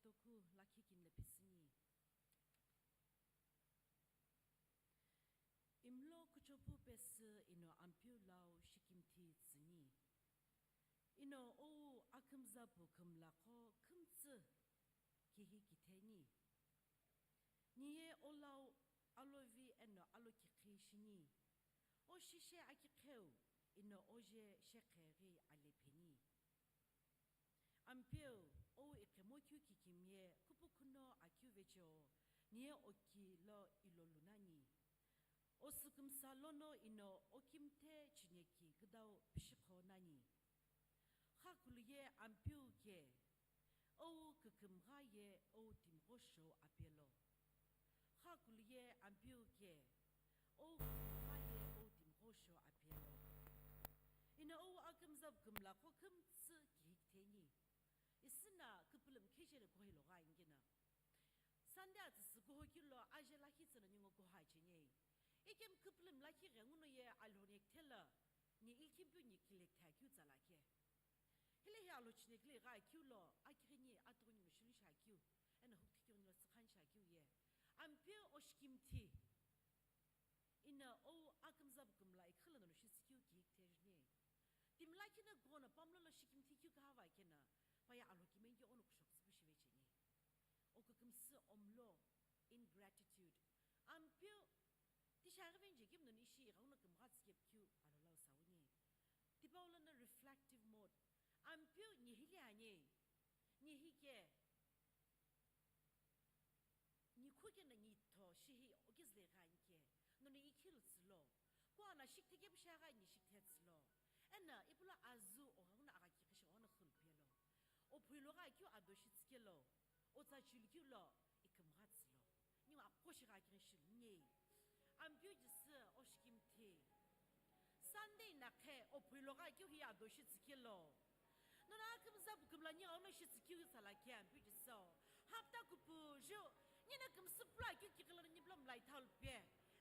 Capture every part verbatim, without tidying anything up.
Toku lakhi kinle pisüni. Imlo kuchopu pesü ino Ampeu lau shikimthi tsüni. Ino ou akümzapu kümlaqo kümtsü kihi kitheni. Niye olau alovi eno alokikhi shini. O shishe akikheu ino oje shekheghi alepheni. Ampeu, ou iqhemokeu kikimiye kupukhuno akeu vecheo, niye okilo ilolu nani. O sükümsa lono ino okimthe chineki küdau pishikho nani. Khakulu ye Ampeu ke, ou kükümgha ye ou timgho shou apelo. Khakulu ye Ampeu ke, ou kükümgha ye ou timgho shou apelo. Ino ou akümza kümlaqo kümtsü kihikitheni. Isina küpülüm khejele kuhoilo gha ingina. Sunday atsüsü kuhokilo aje lakhi tsüno ningu kuha chenei. Ikem küpülüm lakhi ghenguno ye alhoni ekthela, ni ilkhimpiu ni kilekthakeu tsalakhe. Hilehi alo chinekile gha akeu lo, akighini atughuni no shilu shakeu, eno hukthikeu ni lo sükhan shakeu ye. Ampeu o shikimthi. Ino ou akümza kümla ikhilo no shitsükeu kihikitheni. Timla kina gono pamlo lo shikimthi keu kahava kena, paya alo kimengi ono kushok tsüpu shive cheni. O kükümsü omlo, ingratitude. Ampeu, tishaghi venje kemu no ishi igha uno kümgha tsükep keu alo lau sauni. Tipau lono reflective mode. Ampeu nihili ani, nihike, nikhu kena nitho shihi okizile ghanike, nono ikhilu tsülo. Kuana shiktheke pishagha ni shikthe tsülo. Ena ipulo azu ogha uno agha kikhishi ogha uno khulpelo. O phuilo gha keu ado shitsükelo. O tsa chilukeu lo, ikümgha tsülo. Ningu aqo shigha kighi shilu nge. Ampeu Jisü o shikimthi. Sunday na khe o phuilo gha keu hi ado shitsükelo. Nono akümza kümla ni ono shitsükeu tsala khe Ampeu Jisü o. Hapta kupuju, nina kümsü pula keu kikilo ni blo mlai thalu pe.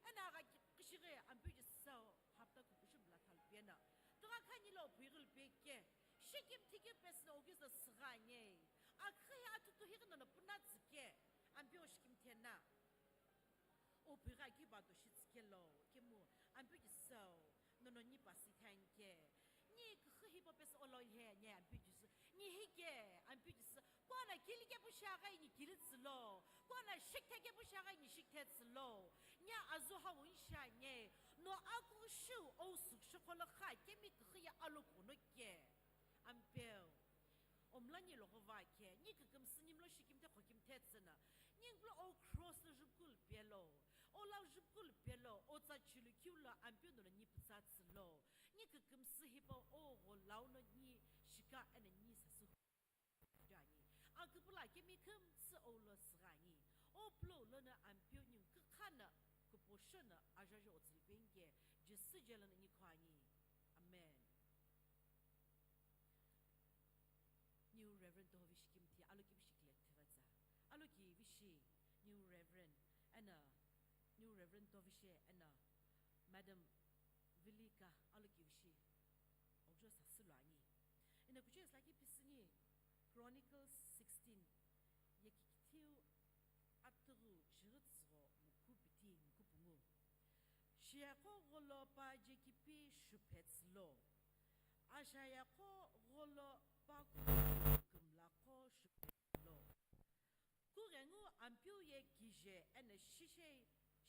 Ena agha kikhishi ghi Ampeu Jisü o. Hapta kupuju mla thalu pe na. Tugha khani lo phuighulu pe ke. Shikimthi keu pesü no okizü sükha ani. Akhi hi atutu hi nono puna tsüke. Ampeu o shikimthi na. O phuigha keu pa do shitsükelo. Kemu Ampeu Jisü o. Nono ni pasi thanke. Ni kükhi hi pa pesü olo he ni Ampeu Jisü. Nihike Ampeu Jisü. Kuana kilike pushagha ni kili tsülo. Kuana shiktheke pushagha ni shikthe tsülo. Nya azu ha unsha nye. No aku shu o sükshokho lo kha kemi kükhi ya alo kono ke. Ampeu. Omla ni lo gova ke. Ni kükümsü ni mlo shikimthe khokimthe tsüna. Ni mlo o cross lo jupkul pelo. O lau jupkul pelo. O tsa chilukeu lo Ampeu no ni pütsa tsülo. Ni kükümsü hipa o gho lau no ni shika ena ni sasu. Jani. Aküpüla kemi kümtsü oulo sürani. O plo lono Ampeu ni kükha na kuposho na ajajo otsülpenge Jisü jelo na nikho ani. Amen. New Reverend Tohovishi kimthi alokivishi kilethivatsa. Alokivishi New Reverend ena New Reverend Tohovishi ena Madam Vilika alokivishi okjo sasülo ani. Ena kuchou sülaki pisüni Chronicles sixteen, yekikithiu atughu chighi tsügho mukhu piti mukhu pungu. Shiyaqo gholo pa jekipi shuphe tsülo. Ashayaqo gholo pa kümlaqo shuphe tsülo. Kughengu Ampeu ye kije ena shishe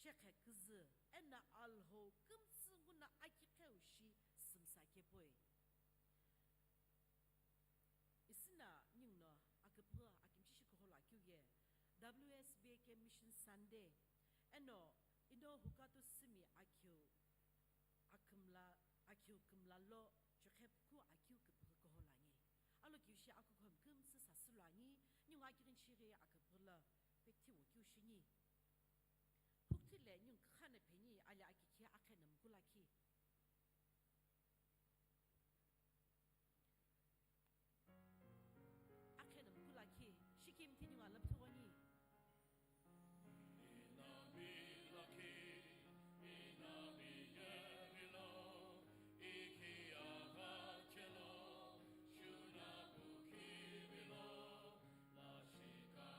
shekhe küzü ena Alhou kümtsü nguna akiqheu shi sümsa kepoi. Isina ninguno aküpüghü akimchi shi kuholo akeu ye W S B A K Mission Sunday eno ino hukato simi akeu akümla akeu kümla lo chokhe puku akeu küpüghü kuholo ani. Alokivishi akukhomi kümtsü sasülo ani, ningu akighinchighi aküpüghü lo pekthi wo keu shini. Hukthile ningu kükhana pheni ali akikhi akhe na mkula khi. Akhe na mkula khi, shikimthi ningu alapthogoni. Inami lakhi, inami yevilo, iki agachelo, shuna bukivilo, la shika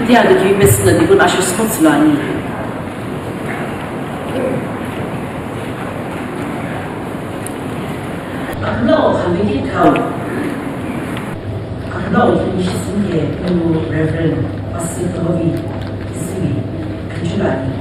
Tiya de tui mesna di kun asho sports lo ani. Akna o khamiki kau. Akna o kimishi sinke enu Reverend Pastor Tohovi Kisimi Kachulani.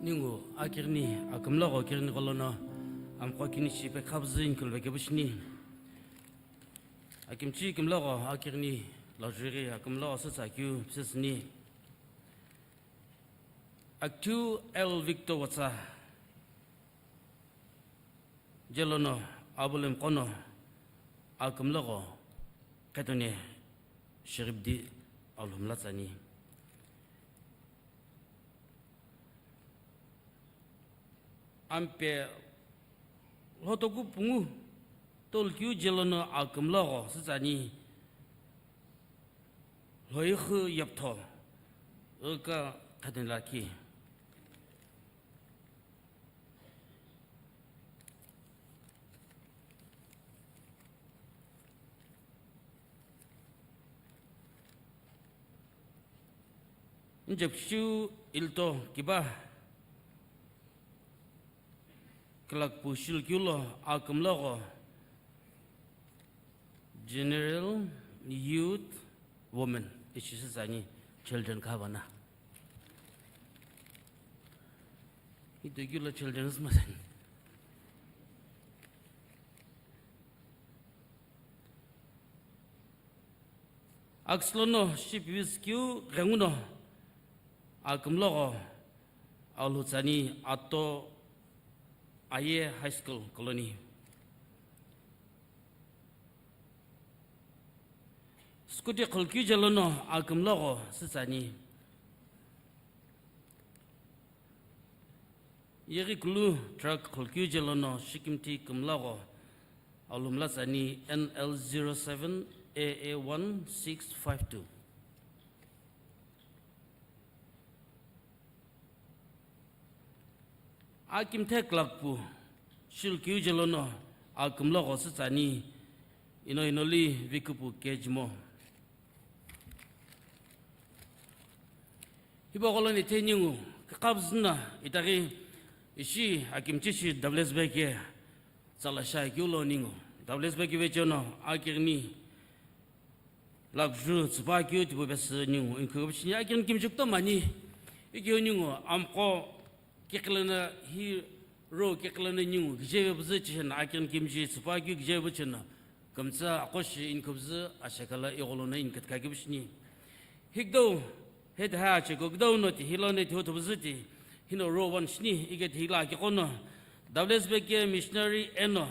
Ningu akighini akümlogho kighini gholono amqo kini shi pekha püzü inkulu vekepu shini. Akimchi kümlogho akighini lajughi akümlogho sütsa keu püsüsüni. Akithu L Victor Watsa. Jelono abulemqono akümlogho qetone shighibdi alhumla tsani. Ampe lhotoku pungu tolkeu jelono akümlogho sütsani. Lhoixü yeptho ika qhedeni lakhi. Njepshiu ilto kiba. Külakpu shilukeu lo akümlogho General Youth Women ishi sütsani children khabana. Itokeu lo children sümasani. Akslono shipiviskeu ghenguno akümlogho alhutsani ato Aye High School Colony. Scooty khulukeu jelono akümlogho sütsani. Yeghi kulu truck khulukeu jelono shikimthi kümlogho alhumla tsani N L zero seven A A one six five two. Akimthe külakpu shilukeu jelono akümlogho sütsani ino inoli vikupu kejimo. Hipau gholo ni theningu kükapüzüna itaghi ishi akimchi shi W S B K tsala shakeu lo ningu W S B K vecheono akighini lakju tsüpa keu tipau pesü ningu inkhukepu shini akighini kimchi kutomo ani. Ikeu ningu amqo keqilana hi ro keqilana ningu kijeve püzü chishena akighini kimchi tsüpa keu kijeve chena. Kümtsü aqo shi inküpüzü ashekala igholono inkütkakepu shini. Hikdou, hedi ha acheko kdou no ti hilo ne tiho thupüzü ti hino ro one shini ike ti hila akiqono W S B K missionary eno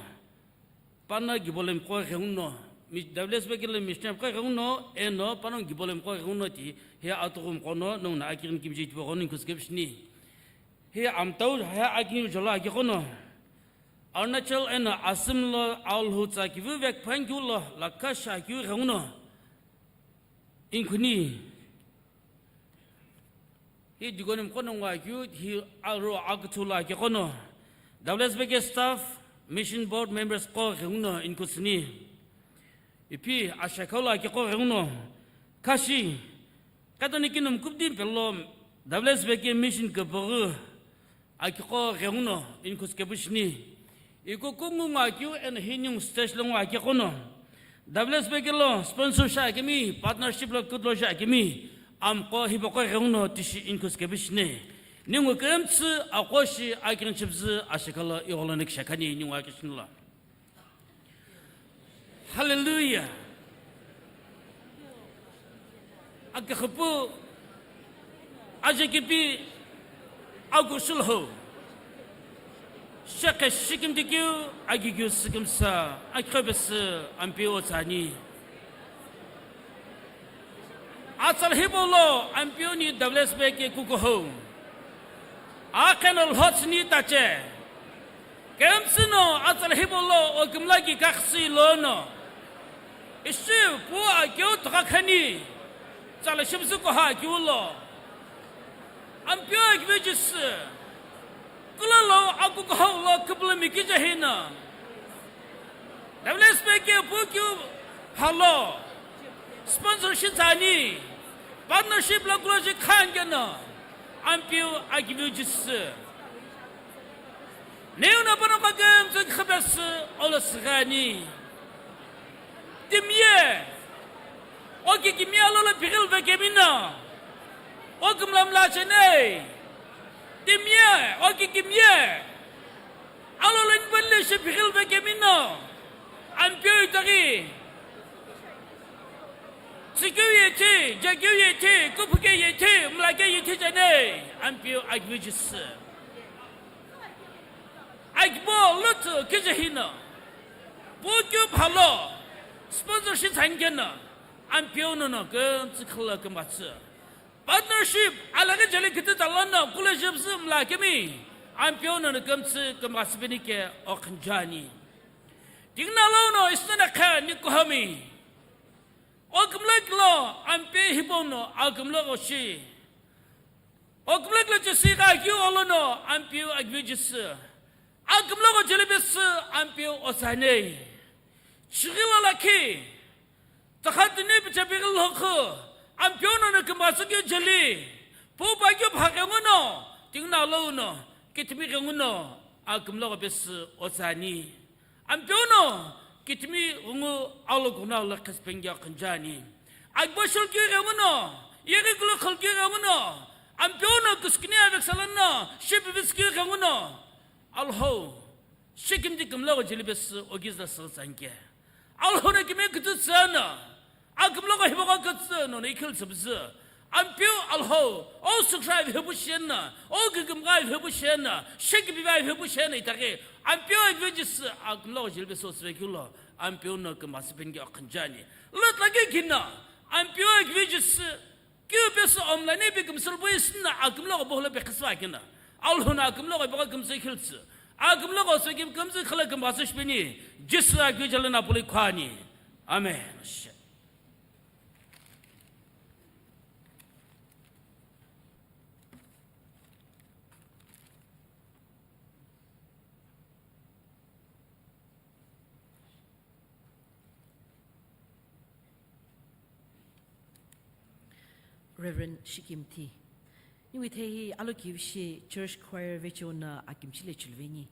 pano gibolemqo ghenguno, mi-, W S B K lo missionary qo ghenguno eno pano gibolemqo ghenguno ti he atughumqono nonguna akighini kimchi tipau gholo inkhukepu shini. He amtau he akighini jolo akiqono Arunachal eno Assam lo Alhou tsa kivu vekphankeu lo lakha shi akeu ghenguno inkhuni. Hi deacon mqo no ngwa keu hi aro akuthu lo aki qono W S B K staff, mission board members qo ghenguno inkusuni. Ipi ashakha lo aki qo ghenguno khashi, katani kinum kupdi pelo W S B K mission kepoghu aki qo ghenguno inkusu kepu shini. Iko kungu ngwa keu eno hi ningu stage lo ngwa aki qono W S B K lo sponsor shi akemi, partnership lo kutlo shi akemi, amqo hipaqo ghenguno tishi inkusu kepu shini. Ningu kemtsü aqo shi akinchipzü ashakha lo igholoni kishakhani ningu aki shini lo. Hallelujah. Akighipu, ajekipi, akushulhu. Shekhe shikimtikeu, agigeu sikimsa, akikhabesi Ampeu otsani. Atsalhibo lo Ampeu ni W S B K kukuho. Akheno lhotsni tache. Kemtsüno atsalhibo lo okimla ki kakhsi lono. Ishi pu akeu tokha khani. Tsala shimsü koha akeu lo. Ampeu akivi jisü. Kulalo akukuho lo kupulumi kija hino. W S B K pu keu phalo. Sponsorship tsani. Partnership lo kulo shi khan keno. Ampeu akivi jisü. Neu na pano ka kemtsü khapesü olo sigani. Timye. Oki kimye alo lo pighil vekemino. Okimlamla chene. Timye, oki kimye. Alo lo nipali shi pighil vekemino. Ampeu itaghi. Tsikeu yethi, jekeu yethi, kuphuke yethi, mlake yethi chene. Ampeu akivi jisü. Akibo lutsu kije hino. Pu keu phalo. Sponsorship thankeno. Ampeu nono kemtsü khalo kembatsü. Partnership alaghi jeli kiti talono kule jebsü mla kemi. Ampeu nono kemtsü kembatsü bini ke okhinjani. Tingna lono isnana kha ni kohami. Okimlak lo Ampeu hipono akimlak oshi. Okimlak lo chisi ka keu olono Ampeu akivi jisü. Akimlak ojeli besü Ampeu otsani. Chighilo lakhi. Takha tini pichapighi lhokhu. Ampeu nono kembatsü keu jeli. Pu pa keu pha ghenguno. Tingna lono. Kitimi ghenguno. Akimlak obesü otsani. Ampeu no kitimi ghungu alokuno alo qhesipengeo khinjani. Agbo shulkeu ghenguno, yeghi kulo khulkeu ghenguno, Ampeu no kuskini aveksalano, shipiviskeu ghenguno. Alhou, shikimdi kimlak ojeli besü ogizla sü tsanke. Alhou no kimi kutu tsano. Akimlak hibo ka kütsü nono ikhil tsüpüzü. Ampeu Alhou, o sukha vihepu shena, o kikimgha vihepu shena, shekipiva vihepu shena itaghi. Ampeu akivi jisü, akimlak ojeli besü osvekilo. Ampeu no kümsü pengi akhinjani. Lütla ke kina, Ampeu akivi jisü, kiu pesü omlani pi kümsülpu isina akimlak bohlo pe khisva kina. Alhou no akimlak boka kümsü khiltsü. Akimlak osvekim kümsü khala kümsü shpeni. Jisü akivi jala na puli khani. Amen. Reverend Shikimthi. Niwi thehi alokivishi church choir vechona akimchile chulveni.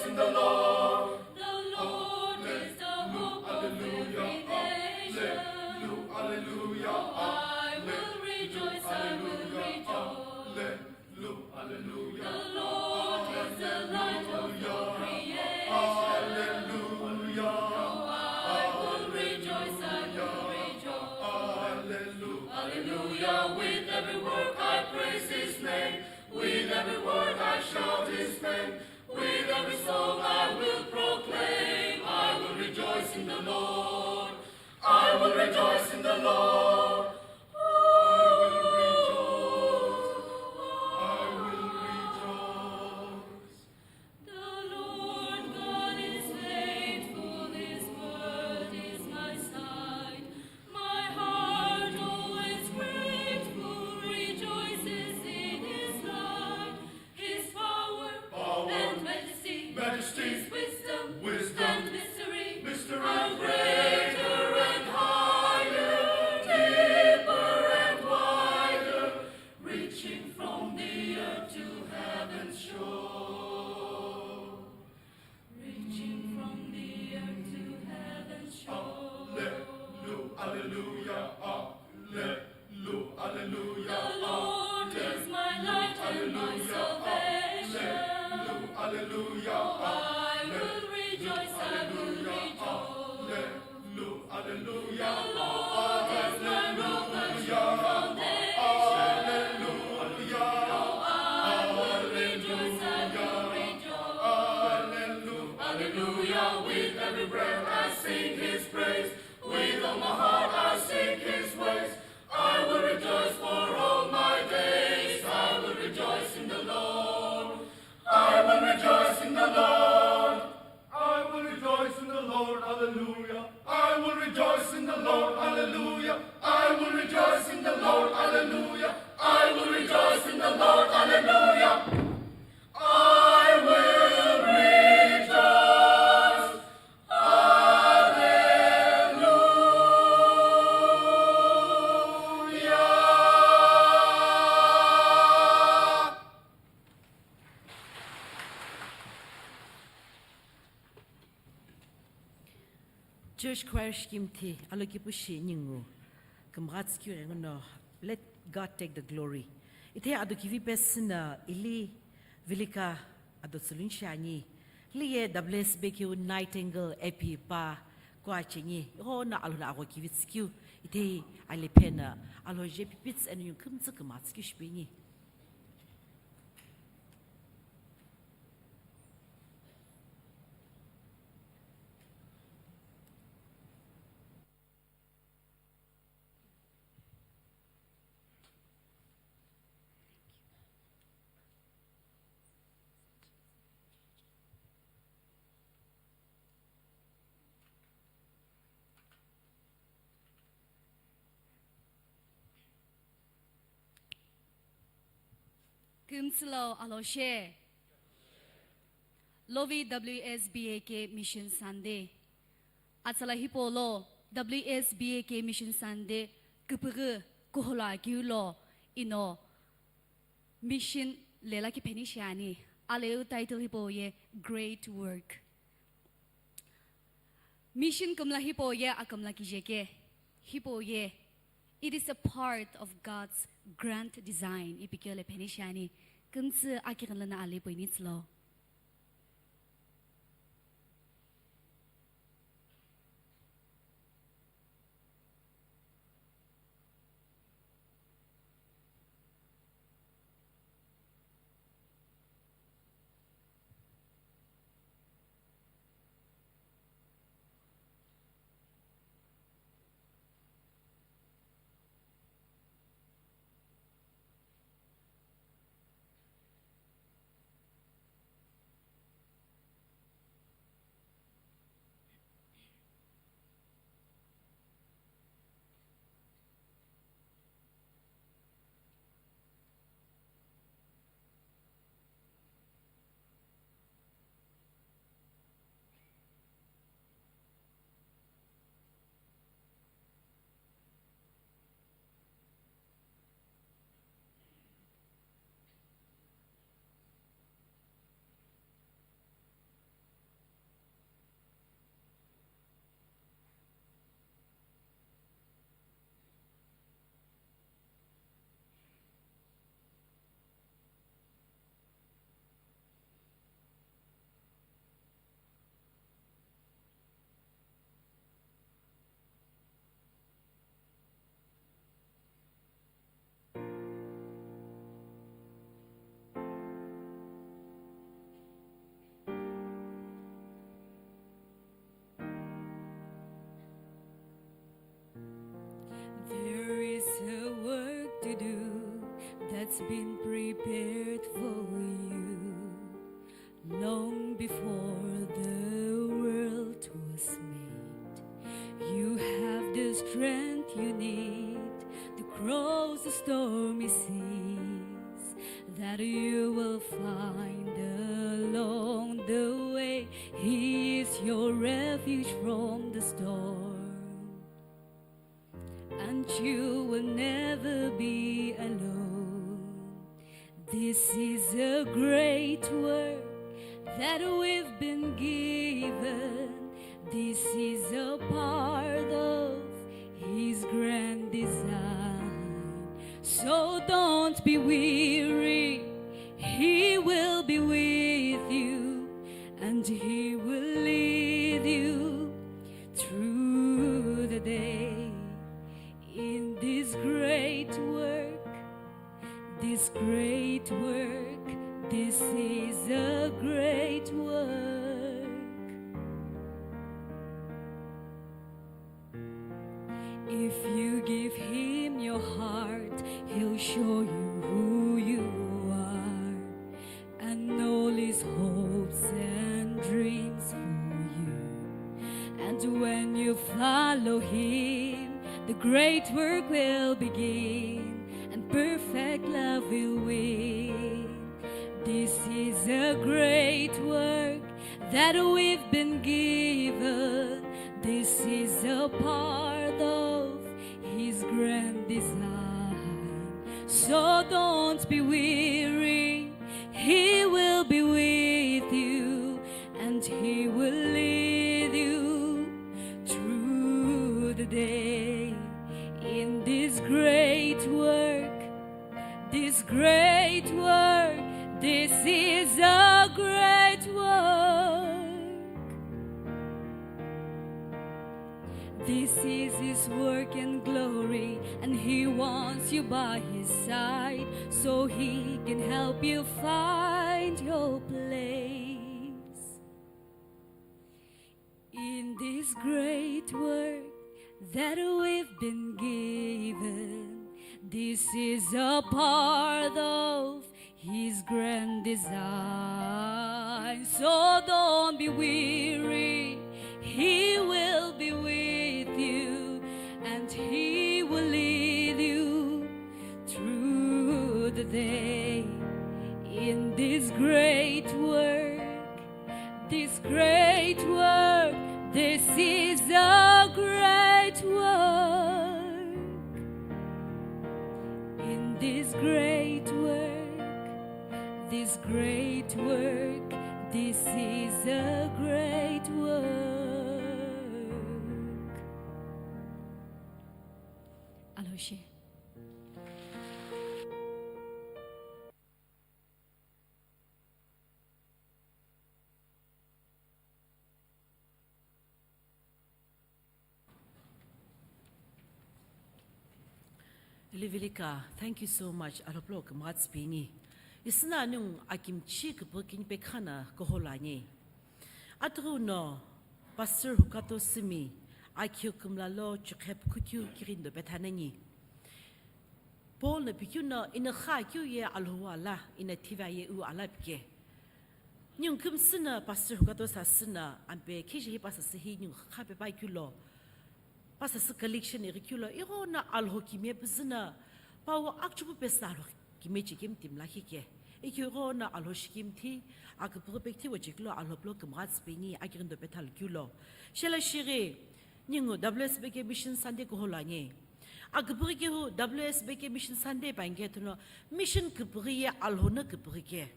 in the Lord. The Lord is the hope of every nation. Hallelujah. Oh, I will rejoice, I will rejoice. Hallelujah. The Lord is the light of all creation. Hallelujah. Oh, I will rejoice, I will rejoice. Hallelujah. Hallelujah. With every work I praise his name. With every word I shout his name. With every song I will proclaim. I will rejoice in the Lord. I will rejoice in the Lord. I will rejoice. I will rejoice. The Lord God is faithful, his word is my sight. My heart always grateful rejoices in his light. His power, power, and majesty, majesty, his wisdom, wisdom, and mystery, mystery, are greater and higher, deeper and wider, reaching from the earth to heaven's shore. Reaching from the earth to heaven's shore. Hallelujah, hallelujah, hallelujah. The Lord is my light and my salvation. Hallelujah. Oh, I will rejoice, I will rejoice. Hallelujah. The Lord is my rock, my strong foundation. Hallelujah. Oh, I will rejoice, I will rejoice. Hallelujah. Hallelujah. With every breath I sing his praise. With all my heart I seek his ways. I will rejoice for all my days. I will rejoice in the Lord. I will rejoice in the Lord. I will rejoice in the Lord. Hallelujah. I will rejoice in the Lord. Hallelujah. I will rejoice in the Lord. Hallelujah. I will rejoice in the Lord. Hallelujah. I will rejoice. Hallelujah. Church choir scheme thi alokipu shi ningu kümgha tsükeu ghenguno, Let God Take the Glory. Ithe ado kivi pesü no Eli Vilika ado tsüluni shiani. Hile ye W S B K U Nightingale A P pa kuacheni. Ighono Alhou no agho kivi tsükeu. Ithe alephe no Alhou je pipits eno yun kümtsü küma tsükeu shipeni. Kümtsü lo Alhou she. Lovi W S B A K Mission Sunday. Atsala hipau lo W S B A K Mission Sunday küpüghü kuholo akeu lo ino mission lelaki pheni shiani. Aleu title hipau ye Great Work. Mission kümla hipau ye akümla kije ke, hipau ye, it is a part of God's grand design, ipi keu le pheni shiani. Kümtsü akighi lono ali poini tsülo. It's been prepared for you long before the world was made. You have the strength you need to cross the stormy seas that you will find along the way. He is your refuge from the storm, and you will never be alone. This is a great work that we've been given. This is a part of His grand design. So don't be weary, He will be with you, and He will lead you through the day. In this great work, this great work, this is a great work. If you give Him your heart, He'll show you who you are and all His hopes and dreams for you. And when you follow Him, the great work will begin, and perfect love will win. This is a great work that we've been given. This is a part of His grand design. So don't be weary, He will be with you, and He will lead you through the day. In this great work, this great work, this is a great work. This is His work and glory, and He wants you by His side so He can help you find your place. In this great work that we've been given, this is a part of His grand design. So don't be weary, He will be with you, and He will lead you through the day. In this great work, this great work, this is a great work. In this great work, this great work, this is a great work. Alhou shi. Livilika, thank you so much. Alhou plo kümgha tsüpeni. Isüna ningu akimchi küpü kini pekhana koholo ani. Atughuno Pastor Hukato Simi, akhiu kümla lo chukhe pukukeu kirindo pethanani. Paul no pikeu no, ina kha keu ye Alhou ala, ina thiva ye u ala pike. Ningu kümsüna Pastor Hukato sasüna, ampe khishi hi pasasü hi ningu kha pepa keu lo. Pasasü collection ighi keu lo, ighono Alhou kimiye püzüna, pawu akchupu pesü Alhou kimiye chekimthi mlakhi ke. Ikeu ighono Alhou shikimthi, aküpüghü pekthi wechekeu lo Alhou plo kümgha tsüpeni, akirindo pethalu keu lo. Shela shighi, ningu W S B K Mission Sunday koholo ani. Aküpüghü kehu W S B K Mission Sunday panike thuno, mission küpüghü ye Alhou no küpüghü ke.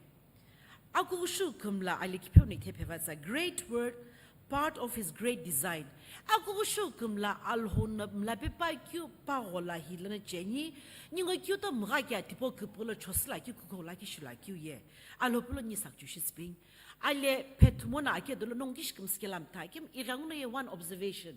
Akughushu kümla ali kipheuni thephevatsa great work, part of His great design. Akughushu kümla Alhou no mla pepa keu paghola hi lana cheni, ningu keu to mgha kea tipau küpüghü lo chosüla keu kukhola keu shula keu ye. Alhou plo ni sakchu shi tsüpeni. Ale phethumo na ake dolo nongu kishi kümsü kela mtha, kemu ighangu no ye one observation.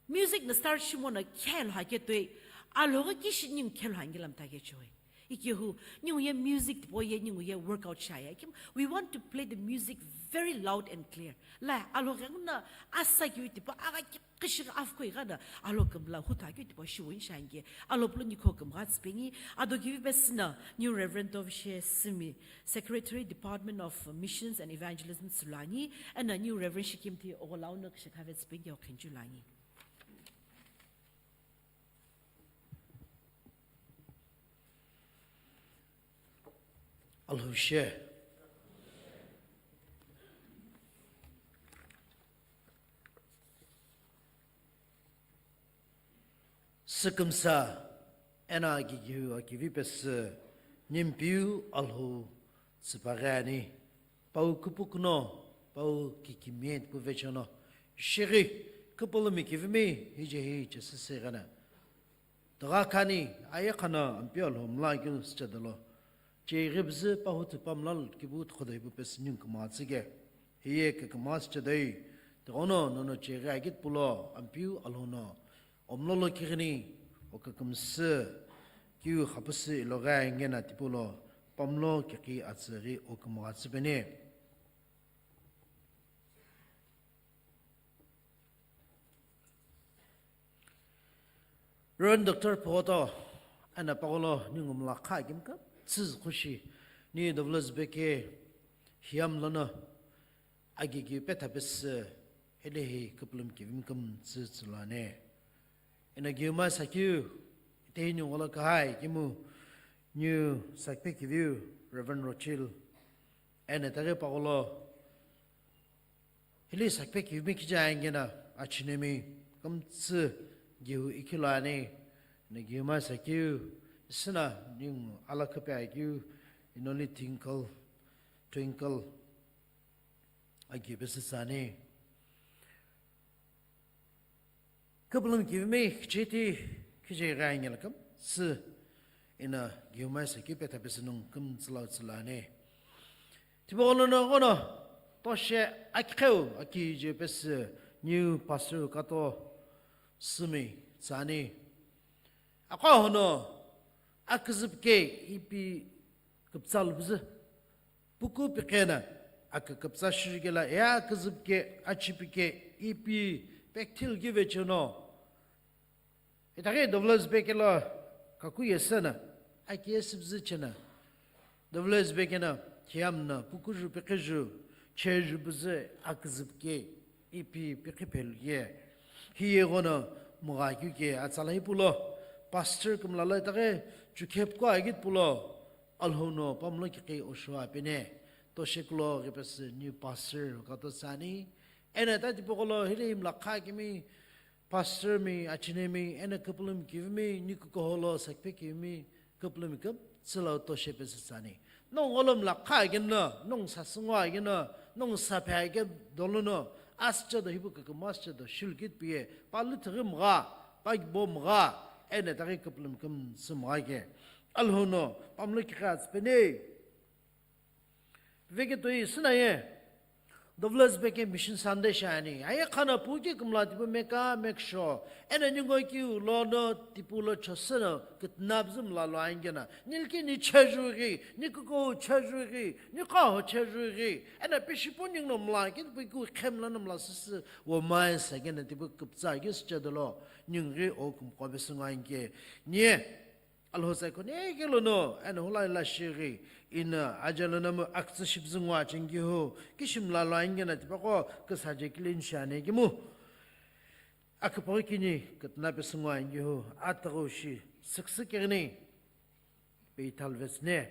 Music na start shimono khelo hake toi, Alhou kishi ningu khelo hangi lamta ke choi. Ikehu, ningu ye music tipau ye ningu ye workout shiaye. Kim, we want to play the music very loud and clear. La, alhoghengu na asa kiu tipau, aga ki- kishi afkoi gana, alhokimla hutha kiu tipau shiwin shangi. Alhoplo nikho kimgha tsipeni, ado kivi pesina, New Reverend Tovishe Simi, Secretary, Department of Missions and Evangelism Sulani, and a New Reverend Shikimti Ogolauno Kishakave tsipeni, Okhenjulani. Alhou she. Sükümsa, ena gigiu akivi pesü, nimpiu Alhou tsüpaghi ani. Pau küpüküno, pau kikimiye tipu vechono, shighi, küpülümi kivimi, hijehi chesüsüghana. Tugha khani, aye khana, Ampeu Alhou mla keu süchedolo. Cheghi bzü pahutu pamlal kibu tokhodo ipu pesü ningu kümgha tsüge. Hiye kükümgha süchedoi, tighono nono cheghi agit pulo, Ampeu Alhou no, omlolo kighini, o kükümsü, kiu khapüsü iloghi angena tipulo, pamlo kikhi atsüghi o kümgha tsüpeni. Reverend Doctor Photo, ena pagholo ningu mla kha kimka, tsüzü khushi, ni dovlozbeke, hiyam lono, agigi petha pesü, helehi küpülüm kivim küm tsü tsülane. Ena giuma sakiu, itehi ningu lo kahai kimu, niu sakpe kiviu, Reverend Rochil, ena taghi pagholo, hili sakpe kivimi kija angena, achinemi, kümtsü giu ikilo ani, ena giuma sakiu, isina ningu alaküpe akiu, inoli twinkle, twinkle, agi pesü tsani. Küpülüm kivimi khichiti khijighi angela kümtsü ina giumai sa kipetha pesü nung kümtsülau tsülani. Tipaqo lono ghono toshe akiqheu akije pesü new pastor kato sümi tsani. Aqo hono aküzüpke ipi küptsalu püzü. Puku pikena, aküküptsa shirikela, ea küzüpke, achipike, ipi, pekthil givechono. Itaghi dovlozbekela, kaku yesena, aki esibzi chena. Dovlozbekena, kiyamna, pukuju, pikiju, cheju buzi, aküzüpke, ipi, pikipelu ye. Hiye ghono, mugha kyuke, atsala ipulo, pastor kumlala itaghi, chukhepko agit pulo, Alhou no pamlo kiqi osho apene, tosheklo ghipesü new pastor kato tsani, ena tati pokolo hili imla kha kimi pastor mi, achinemi, ena küpülümi kivimi, ni kukoholo sakpe kivimi, küpülümi küm, tsüla toshe pesü tsani. Nong olom la kha agino, nong sasüngo agino, nong saphe age doluno, asche do hipu kükümo asche do shilkit piye, palu thüghi mgha, pagibo mgha, ena taghi küpülümi küm sümgha ke. Alhou no, pamlo kikha tsüpeni. Veke toi sünaye. Dovlozbeke Mission Sunday shiani. Aye khana puki kümla tipu meka make sure. Ena ningo kiu lono tipu lo choseno kitnabzim la lo angena. Nilki ni chejughi, ni kuko chejughi, ni kaho chejughi. Ena pishipu ningno mla, kitipu ku khemla no mla sisi wo mai sa gena tipu kuptsa gis chedolo. Ningri o kumqobe sunga inge. Nie. Alhou sai kone kelo no, ena hulai la shighi, ina aja lono mu aktsü shibzü ngwa chingi hu, kishim la lo angena tipaqo, kisa je kilin shane kimu. Aküpaqo kini, kitna pesü ngwa ingi hu, atagho shi, süksü kirini, peital vetsne.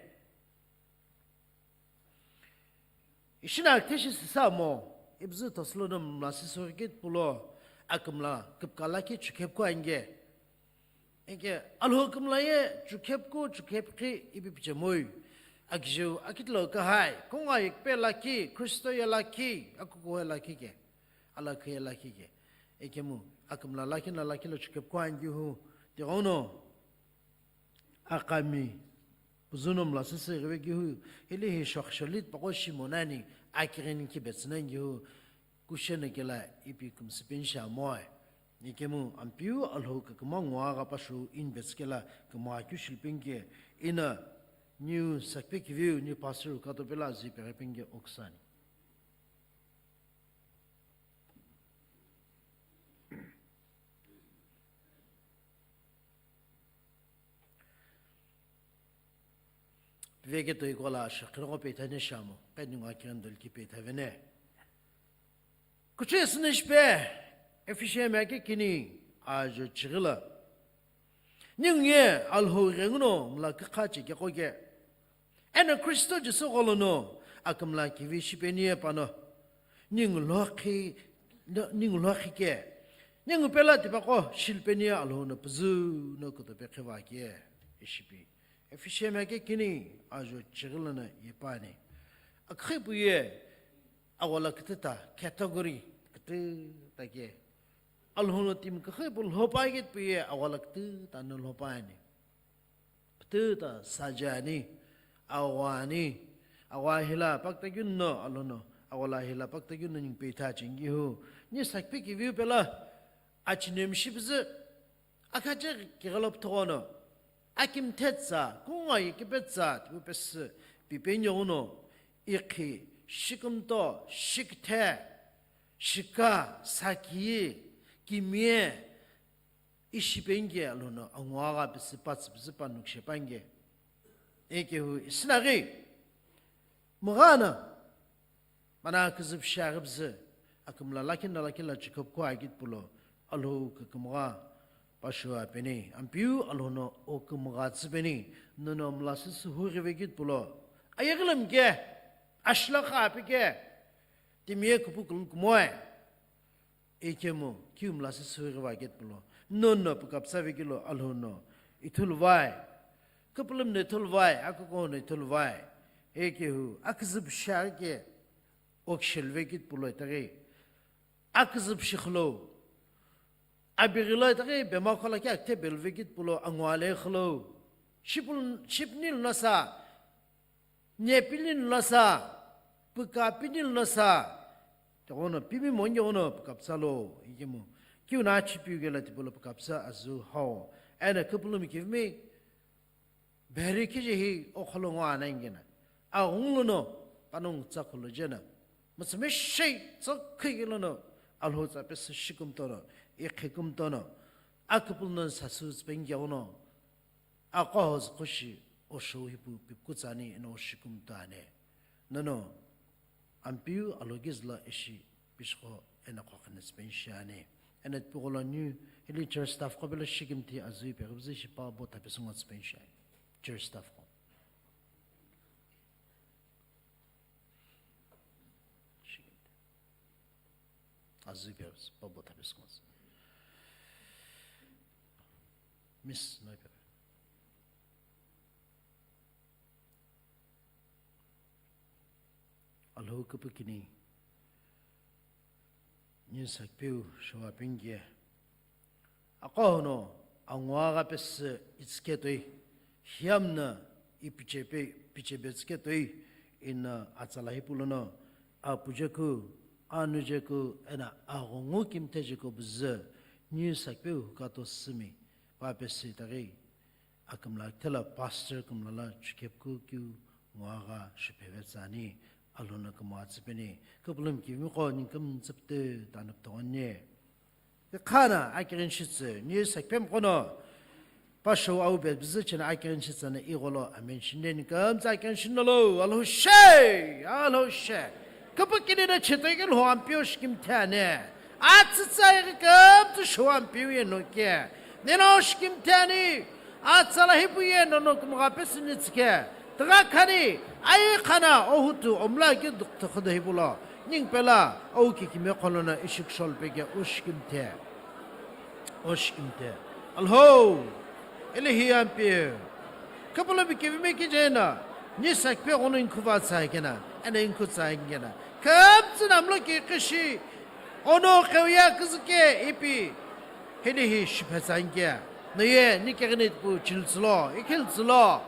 Ishina akteshi sisa mo, ibzu toslo no mla siso kit pulo, akümla küpkala ki chukhepku ange. Eke, Alhou kümla ye chukhepku chukhepki ipi pichemoi. Akijeu, akitlo kahai, konga yekpe laki, Kristo ye laki, akuko ye laki ke, alakhi ye laki ke. Eke mu, akümla laki na laki lo chukhepku ange hu, tighono. Akami, puzuno mla sisi ghive gihu, hili hi shokhsholit paqo shimonani, akighini ki betsüna gihu, kushena kela ipi kumsipin shamoe. Ikemu Ampeu Alhou kükümgha nguagha pashu inbetskela kümgha keu shilupeni ke ina niu sakpe kiviu niu pastor kato pela zui peghe peni ke oksani. Piveke toi kola shakhroko peithane shamo, pe ningu akirendel ki peithavene. Kuchesini shipe, Efishemi kekini ajo chigila. Ningu ye Alhou ghenguno mla kikha chekeko ke. Eno Kristo Jisü gholono akümla kivi shipeni ye pano. Ningu lokhi, no, ningu lokhi ke. Ningu pela tipaqo shilpeni ye Alhou no püzü no kutope khiva ke. Ishipi. Efishemi kekini ajo chigila no yepani. Akhipu ye Agholo kütüta, category kütüta ke. Alhou no timi küxü pu lhopa ke pu ye agholo kütüta no lhopa ani. Kütüta saja ani, agho ani, agho ahila pakta keu no Alhou no, agholo ahila pakta keu no ningu peitha chingi hu. Ni sakpi kiviu pela, achine mishi püzü, Akhache kighilo püthoghono, akimthe tsa, kungu ye kipetsa, tipu pesü, pipe nyoghono, ikhi, shikümto, shikithe, shika, saki, kimye, ishi peni ke Alhou no, anguagha pesü, patsü pesü, panukishe peni ke. Ekehu, isinaghi, mghana, Mana küzüpüshi aghipüzü, akümla lakhi na lakhi la Jacob kho aghi tipulo, Alhou kükümgha pashu apeni, Ampeu Alhou no o kümgha tsüpeni, nono mla süsü hughive ghi tipulo, ayeghi lo mike, ashila kha api ke, timiye küpü kül kumoe. Ikemu, kiu mla süsü hughive ghi tipulo, nono pükapüsa vekelo Alhou no ithulu vai. Küpülümno ithulu vai, akuko no ithulu vai. Ekehu, aküzüpüshi ke okshel vekit pulo itaghi. Aküzüpüshi khulou. Abighilo itaghi bema khola ke akithe bel vekit pulo anguale khulou. Shipul, shipnil nasa, nyepilin nasa, pükapinil nasa. Togono, pimi monyo no pükapüsa lo, ikemu. Kiu na chipiu gela tipulo pükapüsa azu hao. Ena küpülümi kivimi, Beri kije hi okholo ngo ana ingena. Aghungu lono, panongu tsa kholo jena. Mütsümishei tsa khighi lono, Alhou tsa pesü shikümtono, ikhikumtono. Aküpülüno sasu tspengi ono. Aqo hozu khushi, osho hipu pipkutsani, eno shikumtane. Nono, Ampeu Alhou kizüla ishi pishqo eno qhoqhene tsüpeni shiani. Eno tipaqo lo niu hili church staff qo pelo shikimthi azui peghipuzu ishi pa bo thapesu ngo tsüpeni shiani. Church staff qo. Shikimthi. Azui peghipuzu pa bo thapesu ngo tsü. Miss, no peghi. Alhou küpükini, niu sakpeu showapinge, aqono anguagha pesü itsüketoi, hiyamna ipichepe, pichebe tsüketoi, ina atsala hipulono, apujeku, anujeku, ena aghungu kimthejeku buzü, niu sakpeu hukato sümi, pa pesü itaghi, Akümla kithela pastor kümla la chukepku kiu nguagha shipeve tsüani, Alhou no kümgha tsüpeni, küpülümi kivimi qo ningu kümtsü pütü tanu pütüghoni. Khana akighini shitsü, niu sakpemi qono, pastor au be buzü chena akighini shitsü na igholo amen shinde ningu kümtsü akighini shinolo, Alhou she, Alhou she. Küpükini na chetoike lho Ampeu shikimthi ani. Atsütsa ighi kümtsü shou Ampeu ye noke. Nino shikimthi ani. Atsala hipu ye nono kümgha pesü nitsüke. Tügha khani, ayi khana, ohutu, omla kidukthukhudo hipulo. Ningu pela, owu kikime kholono ishikshol peke o shikimthi. O shikimthi. Alhou, Elihi Ampeu. Küpülümi kivimi kijena, ni sakpe ghono inkhuva tsakena, ena inkhu tsakena. Kümtsü namlo ki kishi, ono qeuya küzüke ipi, hilihi shiphe tsakena. Noye, ni kegini pu chiltsülo, ikhiltsülo.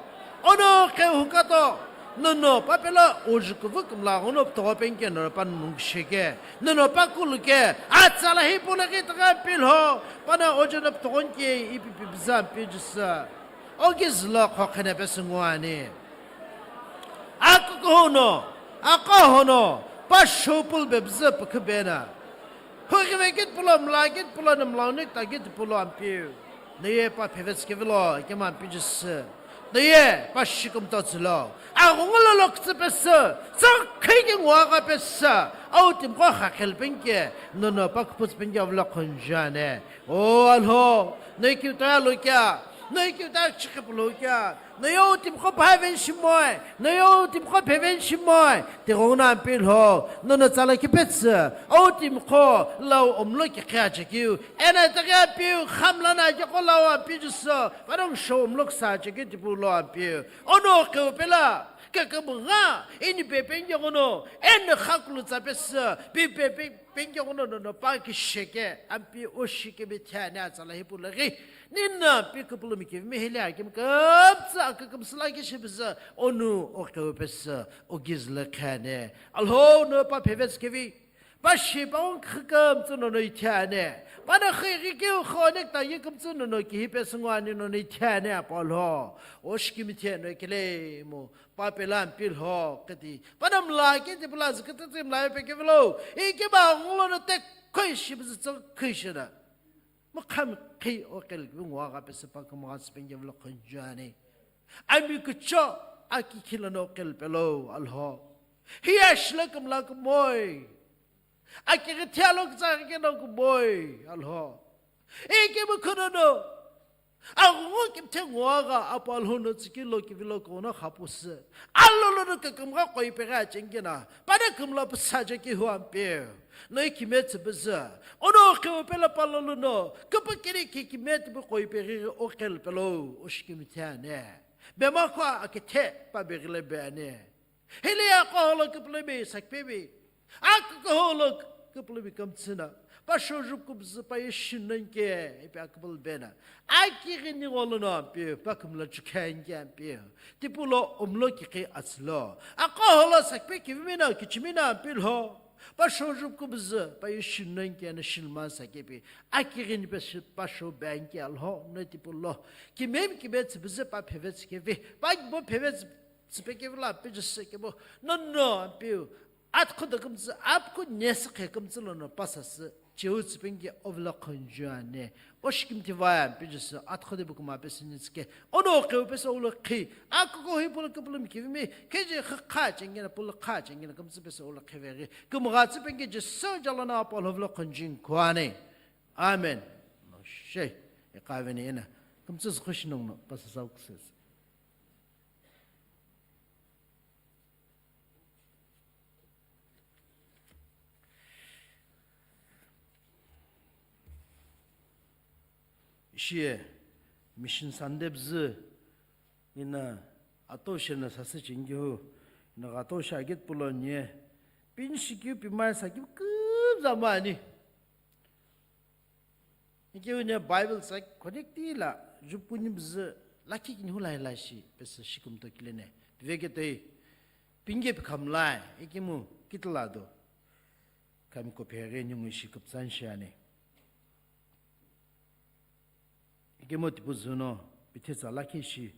Ono qeu hukato, Nono pa pelo ojukuvu kümla ghono pütügho penike nono pa nungu sheke. Nono pa kuluke. Atsala hipau lo ghi tügha pilho. Pano ojo no pütügho nike ipi pi biza pi jusa. Ogi zülo khokhene pesü nguani. Akukuhu no, aqaho no, pa shopul be bzü pükhu bena. Hughive git pulo, mla git pulo, nmla unik ta git pulo ampiu. Neye pa pheve tsikevilo, ikema ampi jisü. Neye pa shikumto tsülo. Aghungu lo lo kütsü pesü, tsükhi ki nguagha pesü. Au timqo khakhel penike, nono pa küpüts penike avlo khonjane. O Alhou, noye kiuta lo kea, noye kiuta chikhi pulo kea. Noye u timqo phaven shimoi, noye u timqo pheven shimoi, tighono ampi lho, nono tsala kipetsü, u timqo lau omlo kiqhi achekiu, ena taghi ampiu, khamla na jeko lau ampi juso, parong sho omlo ksa achekiu tipu lo ampiu, ono qeu pela, kakabunga, ini pepen jeghono, ena khakulu tsapesü, pi pepen, Penke ghono nono pa kisheke, ampi oshi kemi thiane atsala hipau lo ghi. Nina pi kupulumi kemi hile akimi kümtsü akükümsü la kishi püzü onu oqeu pesü ogi zülo khane. Alhou no pa pheve tsikevi. Pa shi pa ong khükümtsü nono ithiane. Pano khighi kiu khonek ta yikümtsü nono kihi pesü nguani nono ithiane apolho. Oshi kemi thiane kele mu. Pa pela ampi lho kiti. Pano mla kiti pula zikiti tsi mla pe kivilo. Iki ba ngulo no te koi shi bizi tso koi shi na. Mo kham khi o kel bi ngwa ga pe se pa kama ga spenge vilo khonjani. Ami kucho aki khilo no kel pelo alho. Hi ashla kamla kumoi. Aki githia lo kza ke no kumoi alho. Iki mo khono no. Aghungu kimthe nguagha apu Alhou no tsiki lo kivilo kono khapusü. Alolo no kakümgha qoipeghi achengina. Pana kümla püsa je ki huampe. No ikime tsübüzü. Ono qhiu pela palolo no. Küpükiri ki kime tibu qoipeghi oqel pelo. Oshikimthe ane. Bema khua akithe pabeghile be ane. Hile ya koholo küpülümi sakpemi. Akü koholo küpülümi kümtsüna. Pa shojukubzü pa yeshinenke ipi aküpülü bena. Akighi ningolo no ampi, pa kümla chukhenke ampi. Tipulo omlo kikhi atslo. Akoholo sakpe kivimina kichimina ampi lho. Pa shojukubzü pa yeshinenke na shilman sakepi. Akighi ni pa shi-, pa sho banke alho no tipulo. Kimem kibe tsibzü pa pheve tsikevi. Pa bo pheve tsibzü Tsipekevilo api jisü kebo, no, no, apiu, atkhu do kümtsü, apkhu nesi khe kümtsü lono pasasü, cheu tsipenge ovilo khonju ane, oshikimthi vaya api jisü, atkhu de bukuma pesü nitske, ono keu pesü ulo khi, akuko hi pulo kupulum kivimi, keje kha chengena, pulo kha chengena, kümtsü pesü ulo kheveri, kümga tsipenge jisü jalona apolo vilo khonjin kuane. Amen. No she, ekaveni ena, kümtsü zkhushi nongno, pasasau kuses. Ishi ye, Mission Sunday bzü, ina atoshe na sasü chingihu, ina atoshe agit pulo nye, pinshi kiu pimai sa kiu küzama ani. Ikeu ne Bible sa connecti la, jupuni bzü, lakhi kini hulai lai shi, pesü shikumto kilene. Piveke toi, pinge pikhamlai, ikemu kitla do. Kami kophe re nyungu shi kupsan shi ane. Ikemu tipu zuno, pithetsa lakhi shi,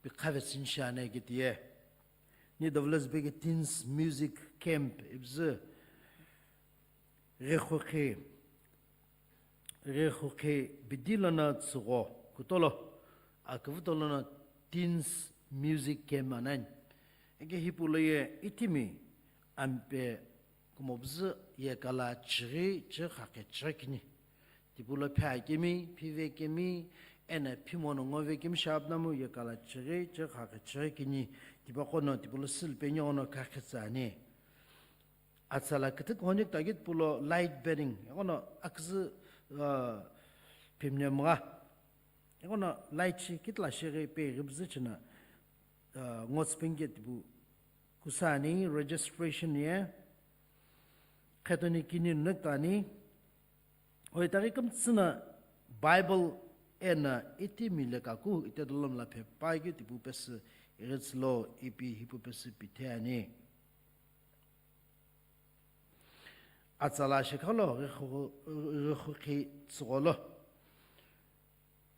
pikhavetsin shi ane kitiye. Ni Douglas Bege Teens Music Camp, ibzü, Rekhukhe, Rekhukhe bidi lono tsügho kutolo, aküvüto lono Teens Music Camp anani. Eke hipau lo ye itimi ampe kumobzü ye kala chighi, chighi khakhe chighi kini. Tipu lo phe akemi, phi vekemi, ena phimono ngo vekemi shabnamu ye kala chighi, chighi khakhe chighi kini. Tipa kono tipu lo sülpe nyono khakhe tsani. Atsala küthük honik tagit pulo light bearing. Ekono aküzü, uh, phimne mga. Ekono light shi kitla shighi pe ghibzü china, uh, ngots pengit bu kusani registration ye. Khetoni kini nuk tani. Oi taghi kümtsüna Bible ena itimi lekaku ite dolom la phe paikeu tipu pesü Ighitsilo ipi hipau pesü pithe ani. Atsala shikhalo ghikhu-, ghikhu khi tsügholo.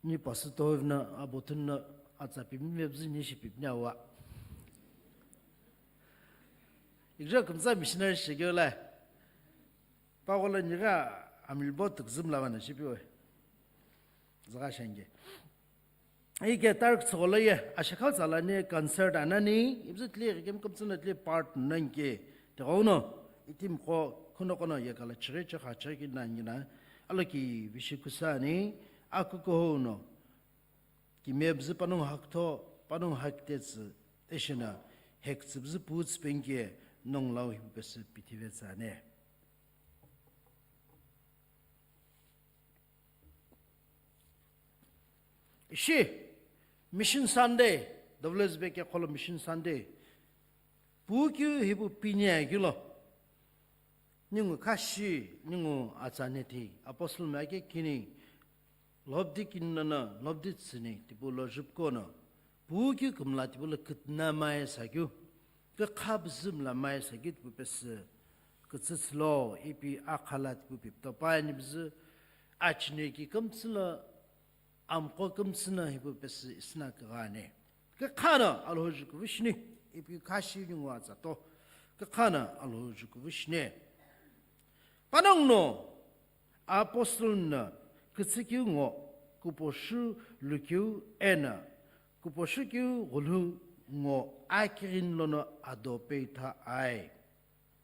Ni pastor tovna abotun na atsa pimi mebzi ni shi pipni awa. Igjo kumtsa missionary shigyola. Pagola niga amilbo tukzum lavana shipiwe. Zaga shenge. Ike tark tsügholo ye, ashikhau tsala ni concert anani, ibzu tli kem kumtsuna tli part nanke, teghono, itim ko, kuno kono ye kala chire chakha chaki nangina, aloki vishi kusani, akuko hono, ki mebzu panung haktho, panung hakte tsü, eshina, hek tsübzu putz penke, nong lau hi pesü pithive tsane. Ishi, Mission Sunday, W S B ke kholo Mission Sunday. Pukyu hipu pinya kilo. Ningu kashi, ningu atsa nethi, apostle ma ke kini, lobdi kinna na, lobdi tsini, tipu lo jupko na. Pukyu kumla tipu lo kitna mai sakyu. Kekhabzim la mai sakyu tipu pesü. Kitsitsilo ipi akhala tipu pipto pa ni bzü. Achine ki kumtsilo amko kumtsina hipu pesü isna kagane. Kekhana alhoju kuvishni, ipi kashi ni ngwa zato. Kekhana alhoju kuvishni. Panongno apostle na kitsiki ngo, kuposhu lukyu ena, kuposhu kyu gulu ngo akirin lono adope tha ai.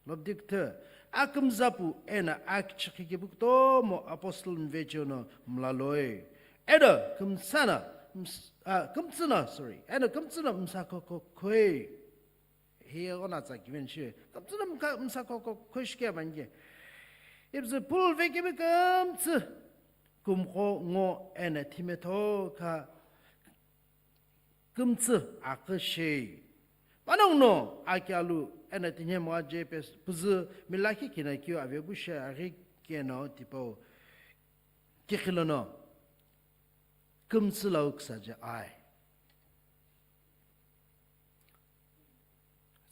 Lobdikte, akümzapu ena akichiki kibu kutomo apostle mvechono mlaloi. Eda kümsana, ms-, ah, kümtsina, sorry. Ena kümtsina msako kokoi. Hiye ona tsa kiven shi. Kümtsina mka-, msako kokoi shike bange. Ibzu pul ve kibi kümtsi. Kumko ngo ena thimetho ka kümtsü akü shei. Panongno akyalu ena tinhemgha je pes-, püzü milakhi kina keu avebu she aghi keno tipau kikhilono kümtsü lau ksa je ai.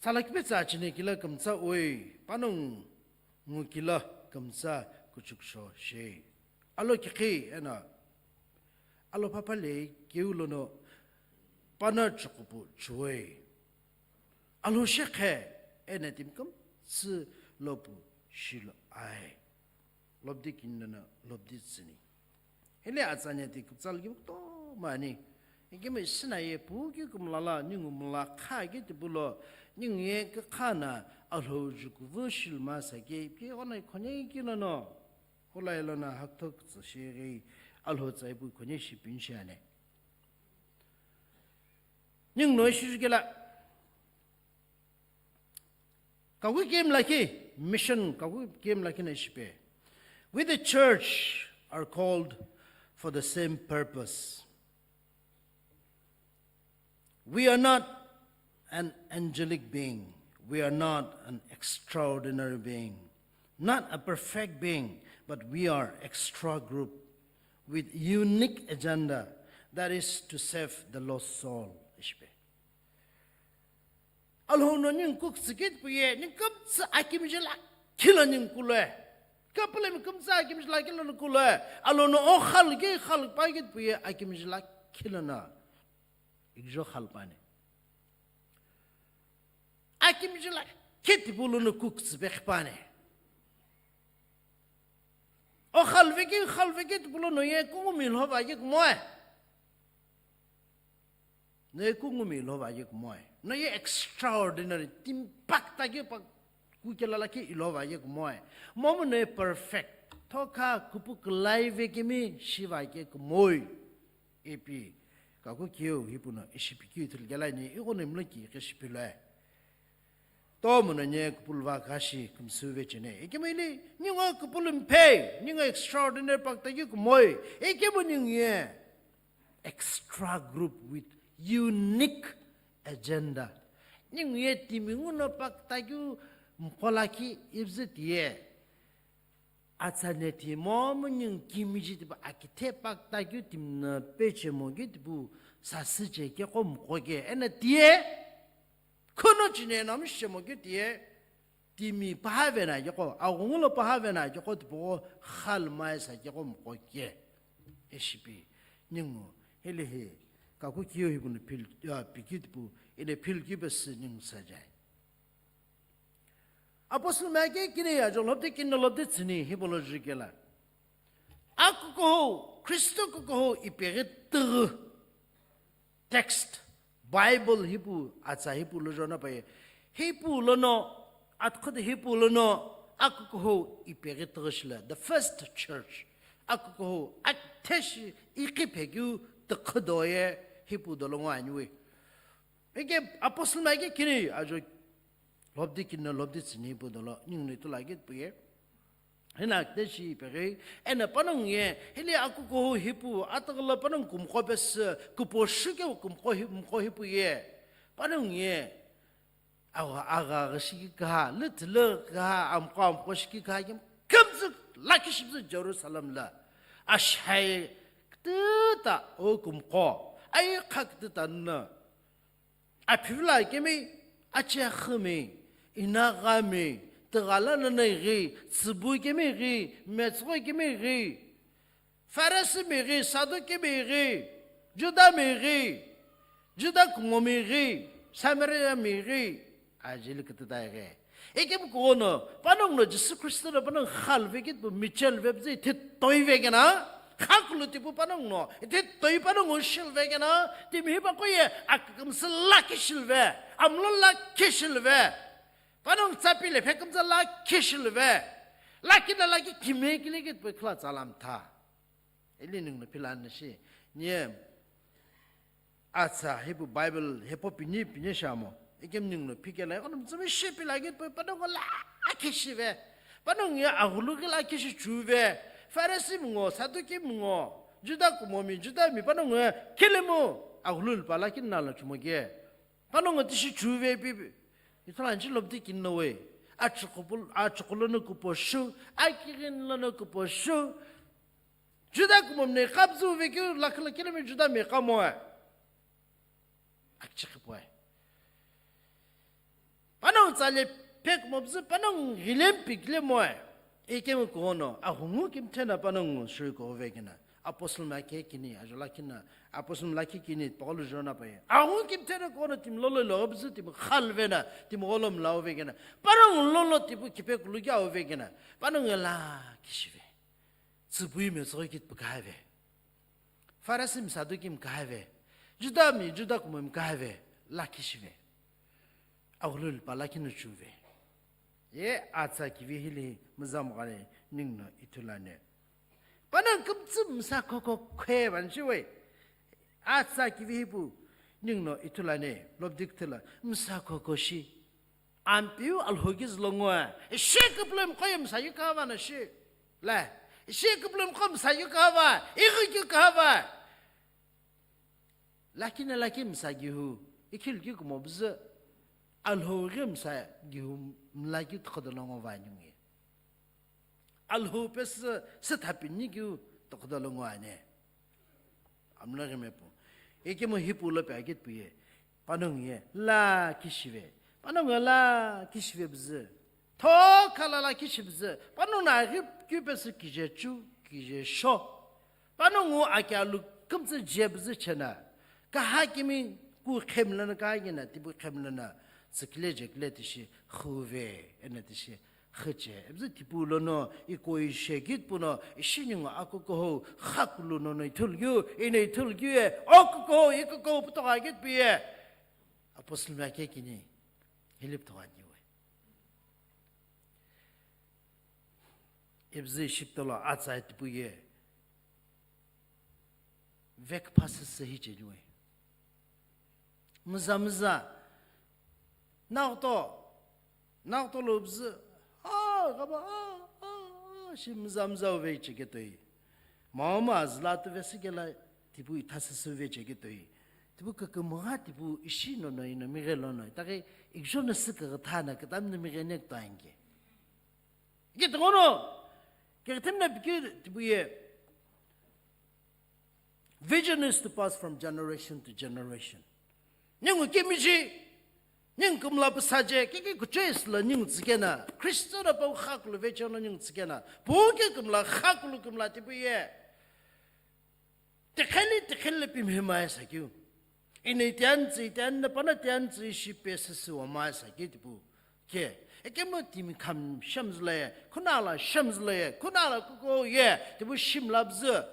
Tsala kipetsa achine kila kümtsa oi, panongu kila kümtsa kuchuksho shei. Alo kikhi ena, alo papa le keu lono pana chukupu chuoi. Alo shekhe ena timküm tsü lopu shilo ai. Lobdi kinna na lobdi tsini. Hele atsanya ti kuptsal ki to mani. Ikeme sina ye pu ki kumlala ningu mla kha ki tipulo ningu ye kha na alho jukuvu shilma sa ke ki ona khone ki no no. Hola ilo na hakthok tsu shiri alho tsai pu khone shi pin shane. Ningu no shi kela. Kaku kem lakhi, mission kaku kem lakhi na shipe. We the church are called for the same purpose. We are not an angelic being. We are not an extraordinary being. Not a perfect being, but we are extra group with unique agenda, that is to save the lost soul. Shipe. Alhou no ningu kuktsükit puye, ningu kümtsü akimiji lakhi lo ningu kuloe. Kapulemi kümtsü akimiji lakhi lo ningu kuloe. Alhou no o khalgi khalgpakit puye, akimiji lakhi lo na. Ikjo khalpani. Akimiji lakhi tipulu no kuktsü bekhpani. O khalveki, khalveki tipulu no ye kungumi lhova ye kumoe. No ye kungumi ilhova ye kumoe. No ye extraordinary, timpakta ke pa kukela lakhi ilhova ye kumoe. Momu no ye perfect. Thoka kupu kulai vekemi shiva ke kumoe. Ipi, kaku kiu hipu no ishipi kiu thulgela ni, iko no imlo ki ke shipiloe. Tomu no nye kupulu va kashi kumsüve chene. Ikemu ili, ningu kupulu mpe, ningu extraordinary pakta ki kumoi. Ikemu ningu ye extra group with unique agenda. Ningu ye timi ngu no pakta ki mkola ki ibzit ye. Atsa ne timo mu ningu kimiji tipau akithe pakta keu timi no pechemo keu tipau sasü che keqo muqo ke. Eno tiye khuno chine no mishemo keu tiye timi paha vena keqo, aghungu lo paha vena keqo tipau khalmai sa keqo muqo ke. Ishi pi ningu hile he kaku kiyo hipu no phil, ya, pikeu tipau eno phil keu pesü ningu sa jai. Apostle mai ke kini ajo lhobdi kini lhobdi tsüni hipau lo jukela. Akukuhou, Kristo kukuhou ipeghi tighi text, Bible hipau, atsa hipau lo jona paye. Hipau lono, atkhudu hipau lono, akukuhou ipeghi tighi shila, the first church. Akukuhou, aktheshi iqhi phekeu tikhudo ye hipau dolo ngo aniwe. Eke apostle mai ke kini ajo lhobdi kini lhobdi tsüni pu dolo ningu no ithulu akeu tipu ye. Hina akiteshi ipeghi, eno panongu ye, hile akukuhou hipau, ataghi lo panongu kumuqo pesü, kupo shu keu kumuqo hi, muqo hipau ye. Panongu ye, agha, agha, agha shiki kaha, lüthülü kaha, amuqo, amuqo shiki kaha, kemu, kümtsü lakhi shipüzü Jerusalem lo. Ashai, kütüta, o kumuqo, ayekha kütüta no. Aphivila kemi, achekhimi, inaghami, tighala nana ighi, tsübu kemi ighi, metsüghoi kemi ighi, Farisi mi ighi, Saduki mi ighi, Juda mi ighi, Juda kumo mi ighi, Samaria mi ighi, ajeli kütüta ighi. Ikemu kuono, panongu no Jisü Kristo no panongu khalve keu tipau michel vepüzü ithi toi vekena, khakulu tipau panongu no, ithi toi panongu shil vekena, timi hipaqo ye akükümsü lakhi shilve, amlo lakhi shilve, panongu tsapi le phekümtsü lakhi shilve, lakhi na lakhi kime kile keu tipau khila tsalam tha. Ili ningu no phila anishi, nie, atsa hipau Bible hepo pini pini shamo. Ikemu ningu no phikela, ono mtsumi shi pila keu tipau panongu lakhi shive. Panongu ye aghulu ghi lakhi shi chuve. Farisi mi ngo, Saduki mi ngo, Juda kumo mi, Juda mi panongu ye khilemu aghulu lipa lakhi nalo chumo ke. Panongu tishi chuve pi, ithulu anishi lhobdi kini no we. Achuqu pul-, achuqu lono kupo shu, akighini lono kupo shu. Juda kumo mi iqa püzü vekeu lakhi lakhi lo mi Juda mi iqa moe. Akichikhi poe. Panongu tsale phekumo püzü panongu ghile mpikile moe. Ikemu kuono, aghungu kimthena panongu shuri ko vekena. Apostle mai ke kini, ajo lakhi na, apostle mai lakhi kini, Paul jona paye. Aghungu kimthena kuono timi lolo lo püzü timi khalve na, timi gholo mlau vekena. Panongu lolo tipau khipekulu keu vekena. Panongu lakhi shive. Tsübui metsüghoi keu tipau kahave. Farisi mi Saduki mi kahave. Juda mi Juda kumo mi kahave. Lakhi shive. Aghulu lipa lakhi no chuve. Ye atsa kivi hili mzamghani ningu no ithulu ani. Panongu kümtsü msa khoko khwe vanshi we. Atsa kivi hipau ningu no ithulu ani. Lhobdi küthü lo msa khoko shi. Ampeu Alhou kizü lo ngoe. Ishi kupuloi muqo ye msa keu kahava na shi. La, ishi kupuloi muqo msa keu kahava, ighi keu kahava. Lakhi na lakhi msa gihu, ikhilu keu kumo püzü, Alhou ghi msa gihu mla keu tikhodo lo ngo vani ngi. Alhou pesü sütha pini keu tikhodo lo ngo ani. Amlo ghi mepu. Ikemu hipau lo pi akeu tipau ye. Panongu ye lakhi shive. Panongu ye lakhi shive püzü. Thokhala lakhi shi püzü. Panongu no aghi keu pesü kije chu, kije sho. Panongu aki alu kümtsü je püzü chena. Kaha kimi ku khemlana kaha kena, tipau khemlana. Tsükile jekile tishi khuve, eno tishi Xüche, ipüzü tipau lono, ikoi she keu tipau no, ishi ningu akukuhou, xakulu nono ithulu keu, ino ithulu keu ye, okukuhou, ikukuhou pütogha keu tipau ye. Apostle mai ke kini, hili pütogha keu we. Ipüzü ishi pütolo atsa tipau ye. Vekpha süsü hicheni we. Mzamza. Naghto. Naghto lo püzü. Ah, gaba, ah, ah, ah, shi mzamza uve icheketoi. Mama azüla tu vesikela tipau itha süsü uve icheketoi. Tipau kükümgha tipau ishi nono ino mighe lono. Itaghi ikjona sü küküthana kütami no mighe nekütoi anke. Ikithono, Keghitemna pikeu tipu ye, vision is to pass from generation to generation. Ningu kimishi, ningu kümla püsaje, kiki kuchesü la ningu tsikena, Kristo na pau khakulu veche na ningu tsikena, puke kümla khakulu kümla tipu ye. Tikheli, tikheli pimhi mai sakeu. Ini tianzi, tianna pana tianzi shi pesisi wa mai sakeu tipu. Ke, ekemu timi kham shamzlaye, kunala shamzlaye, kunala kuko ye, tipu shimla bzü.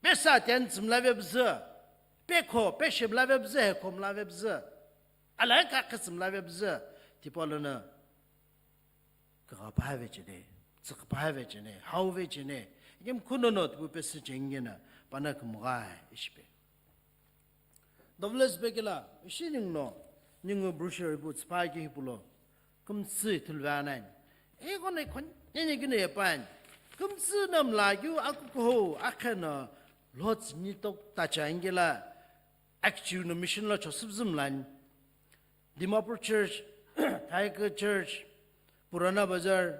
Pesa tianzi mla ve bzü. Pekho, peshe mla ve bzü, hekho mla ve bzü. Ala kakhi mla ve bzü. Tipu alona. Kagha pha vechene, tsükha pha vechene, hau vechene, yem kunono tipu pesü chengena, pana kümghai ishipe. Dovelesbekela, ishi ningno, ningu brochure ipu tsüpha ki hipulo, kümtsü ithulve anai. Ego ne kon, nini gine yepan. Kümtsü namla yu akukuho, akhena, lots nitok tacha ingela, akchiu no mission lo chosüp zümlan. Dimapur Church, Thaika Church, Purana Bazar,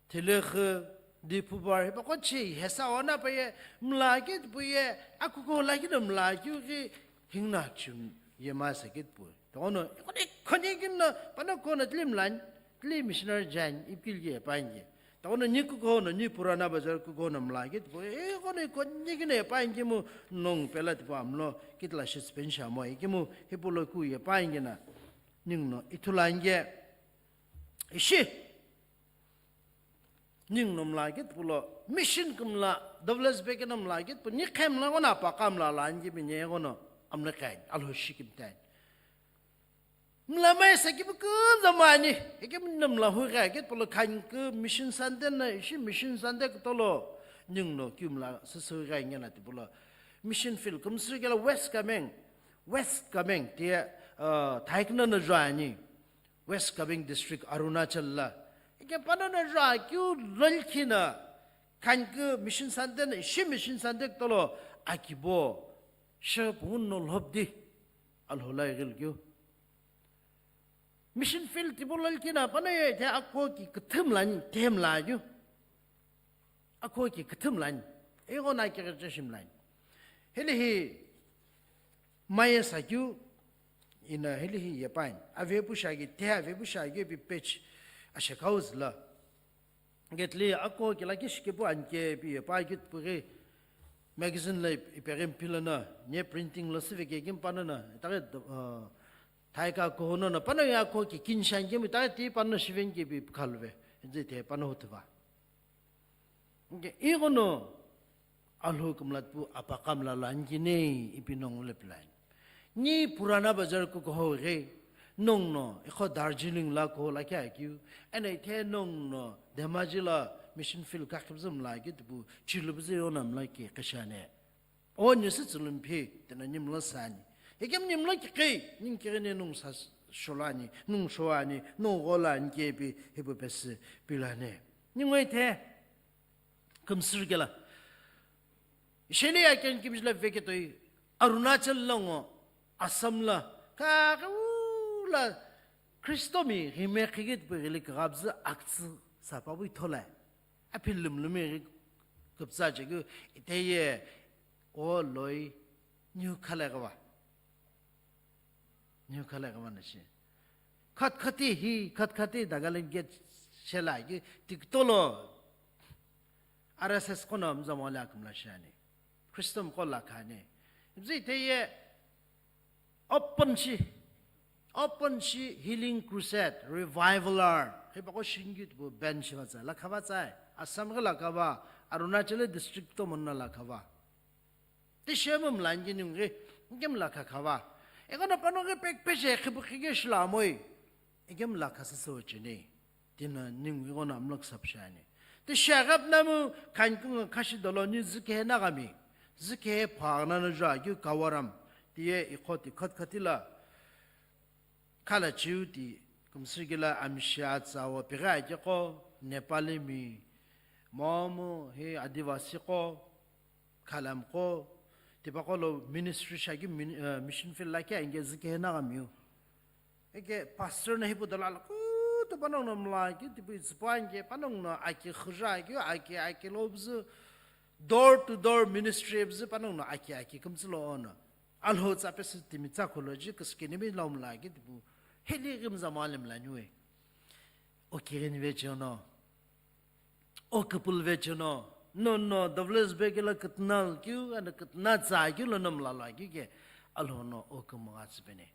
Thilekhu, Diphubar, hipaqo che, hesa ona pa ye, mla ke tipu ye, akuko la kino mla kyu ki, hingna chum ye ma sa ke tipu. Tono, kone, kone kino, pano kono tlim lan, tlim missionary jan, ipkil ye pa ye. Takono ni kukono, ni Purana Bazar kukono mla ke tipu, e kono ko ni kine pa ingimu nong pela tipu amlo, kitla shi spensha mo, ikimu hipulo ku ye pa ingina, ningno ithula inge, ishi, ningno mla ke tipulo, mission kumla, Dovelesbeke no mla ke tipu, ni khem la kono apa kam la la ingi mi ne kono, amle kain, alho shikim tain. Mla mai sa kipu kunza mani, eke mla hu ga, ke polo khan ke Mission Sunday na, ishi Mission Sunday ke tolo, ningno kyu mla susu ga ngena ti polo. Mission field, kumsur ke la West Kameng, West Kameng, ti, uh, Thaikna na jani, West Kameng District, Arunachal la. Eke pano na ja kyu lol kina, khan ke Mission Sunday na, ishi Mission Sunday ke tolo, akibo, she pungun no lhop di, alhola igil kyu. Mission field tipu lal kina pana ye the akho ki kthim lan them la yu. Akho ki kthim lan. Ego na ki kthim lan. Hili hi maya sa kyu ina hili hi ye pain. Ave pu sha ki the ave pu sha ki bi page a shekauz la. Getli akho ki la ki shike pu an ke bi ye pa ki pu ge magazine la ipe gem pilana ne printing la sive ke gem panana. Ta ge, uh, Thaika kohono na pano ya ko ki kinshan ke mi ta ti pano shiven ke bi khalve. Zi te pano hutva. Nge igono alhu kumlat pu apa kamla lan ki nei ipi nong le plan. Ni Purana Bazar ku ko ho re nong no ikho Darjeeling la ko la kya kyu. Ene the nong no Dhemaji la mission field ka khibzum la ki tu chilu bzi onam la ki kashane. O nyisi tsülümphi, tena nimla sani. Ekem nimla kikei, ning kikei ne nung sa sholani, nung shoani, nung golani kepi, hipu pesi pilane. Ningwe the, kumsir kela. Sheli aken kimjila veketoi, Arunachal longo, Assam la, ka, ka, u la, Kristo mi, rime kigit bu gili kagabzi aktsi, sapabu itholai. Aphi lümlümi ghi küptsa chekeu iteye o loi niu khalai kava. Niu khalai kava na shi. Khat khati hi, khat khati Nagaland gate shela ki tiktolo R S S kono mzamo la kumla shani. Christian ko la khani. Ibzi iteye Open shi, open shi healing crusade, revival ar. Hipaqo shingit bu ben shivatsa, lakhavatsai. Assam ghi lakhava, Arunachal district to monna lakhava. Tishemum langi nungri, ngim lakhakhava. Ego no pano ghi pek peche khibu khige shilamoi. Igem lakha sese ocheni. Tina ningu ighono amlok sapshani. Ti shagap namu khankunga khashi dolo ni zikhe nagami. Zikhe phagna na jagyu kawaram. Tiye ikhoti khot khotila. Khala chiu ti kumsirgila amsha tsawo piga kiko Nepali mi. Momu he Adivasi ko. Khalam ko, tipaqo lo ministry shaghi min-, eh, mission field lakhi ange zikhe na gamiu. Eke pastor na hipu dalal ko Kutu panongu no mla keu tipau itsüpu ani ke, panongu no aki khüzü akeu, aki, aki lo püzü, door to door ministry püzü panongu no aki, aki kümtsü lo ono. Alhou tsa pesü timi tsa kholo ji, küsükinimi lo mla keu tipau. Hili ghimza mali mla niwe. O kighini ve chono. O küpülü ve chono. No, no, Douglas Bey kela kütna keu, ana kütna tsa keu lo no mla lo keu ke. Alhou no o kümügha tsü pene.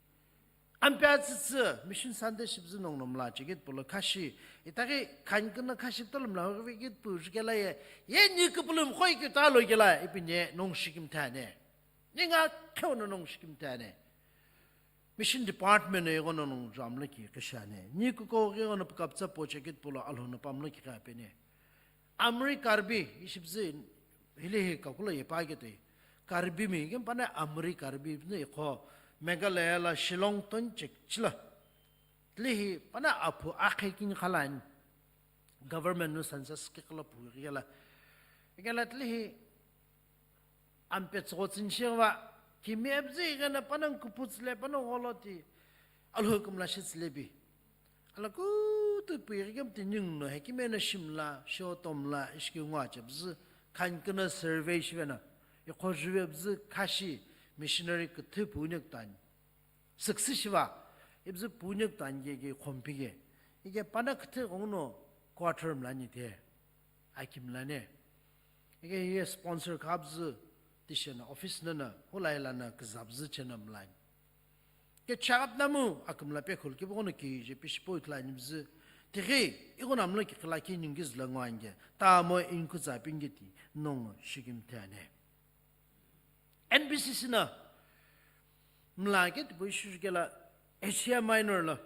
Ampe atsütsü, Mission Sunday shipüzü nongu no mla chekit pulo khashi, itaghi khaniküna khashi pütalo mla hoghi vekit pu jukela ye, ye ni küpülü mkhoi keu ta lo kela, ipi ne nongu shikimtha ne. Ningu kheu no nongu shikimtha ne. Mission Department no ighono nongu jamlo ki kishane. Ni kuko ighono pukaptsa po chekit pulo Alhou no pamlo ki kha pene. Amri Karbi, ishipüzü hili hi kakula yepa ketoi. Karbi mi, kempana Amri Karbi, ne ikho Meghalaya la Shillong ton chek chila. Tili hi, pana aphu akhe kin khalan. Government no census ke kala pu yela. Ikela tili hi, ampe tsogotsin shewa, kimi ebzi igana panang kuputsle, panang holoti. Alhou kümla shitslebi. Ala kutu pui ghikemti ningu no hekimeno shimla, shotomla, ishiki ngwa chepüzü, khaniküna survey shivena, ikho juve püzü khashi missionary küthü punyek tani. Success shiva, ipüzü punyek tani ye ke khompi ke. Ike pana küthü ghonguno quarter mlani the. Aki mlane. Ike ye sponsor khabzü tishena office nana, hulailana küzabzü chena mlani. Ke chagap namu akümla pekhul ke bono ki je pishipo ikhla nimzü. Tighi, ighona mlo ki khila ki ningi zla ngwange. Tamo inku za pingiti nongo shigim tane. N B C C na mla ke tipu ishu kela Asia Minor la.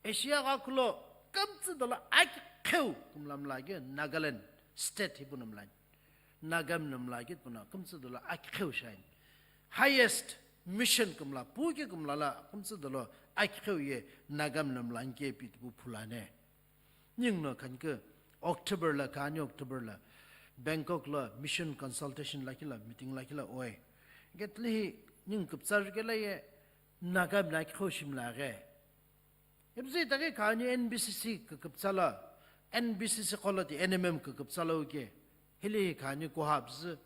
Asia gha kulo kümtsü dola aki kheu kumla mla ke Nagaland state hi puna mlani. Nagami no mla kit puna kümtsü dola aki kheu shine. Highest mission kumla, pu ke kumla la kümtsü dola aki kheu ye Nagami no mla nke pi tipu phulane. Ning no khanike October la, kani October la, Bangkok la mission consultation la kila, meeting la kila oi. Ketli hi ning kuptsar kela ye Nagami na aki kheu shimla ghe. Ipzi itaghi khani N B C C küküptsala, N B C C qolo ti N M M küküptsala uke. Hili hi khani kuhabzü,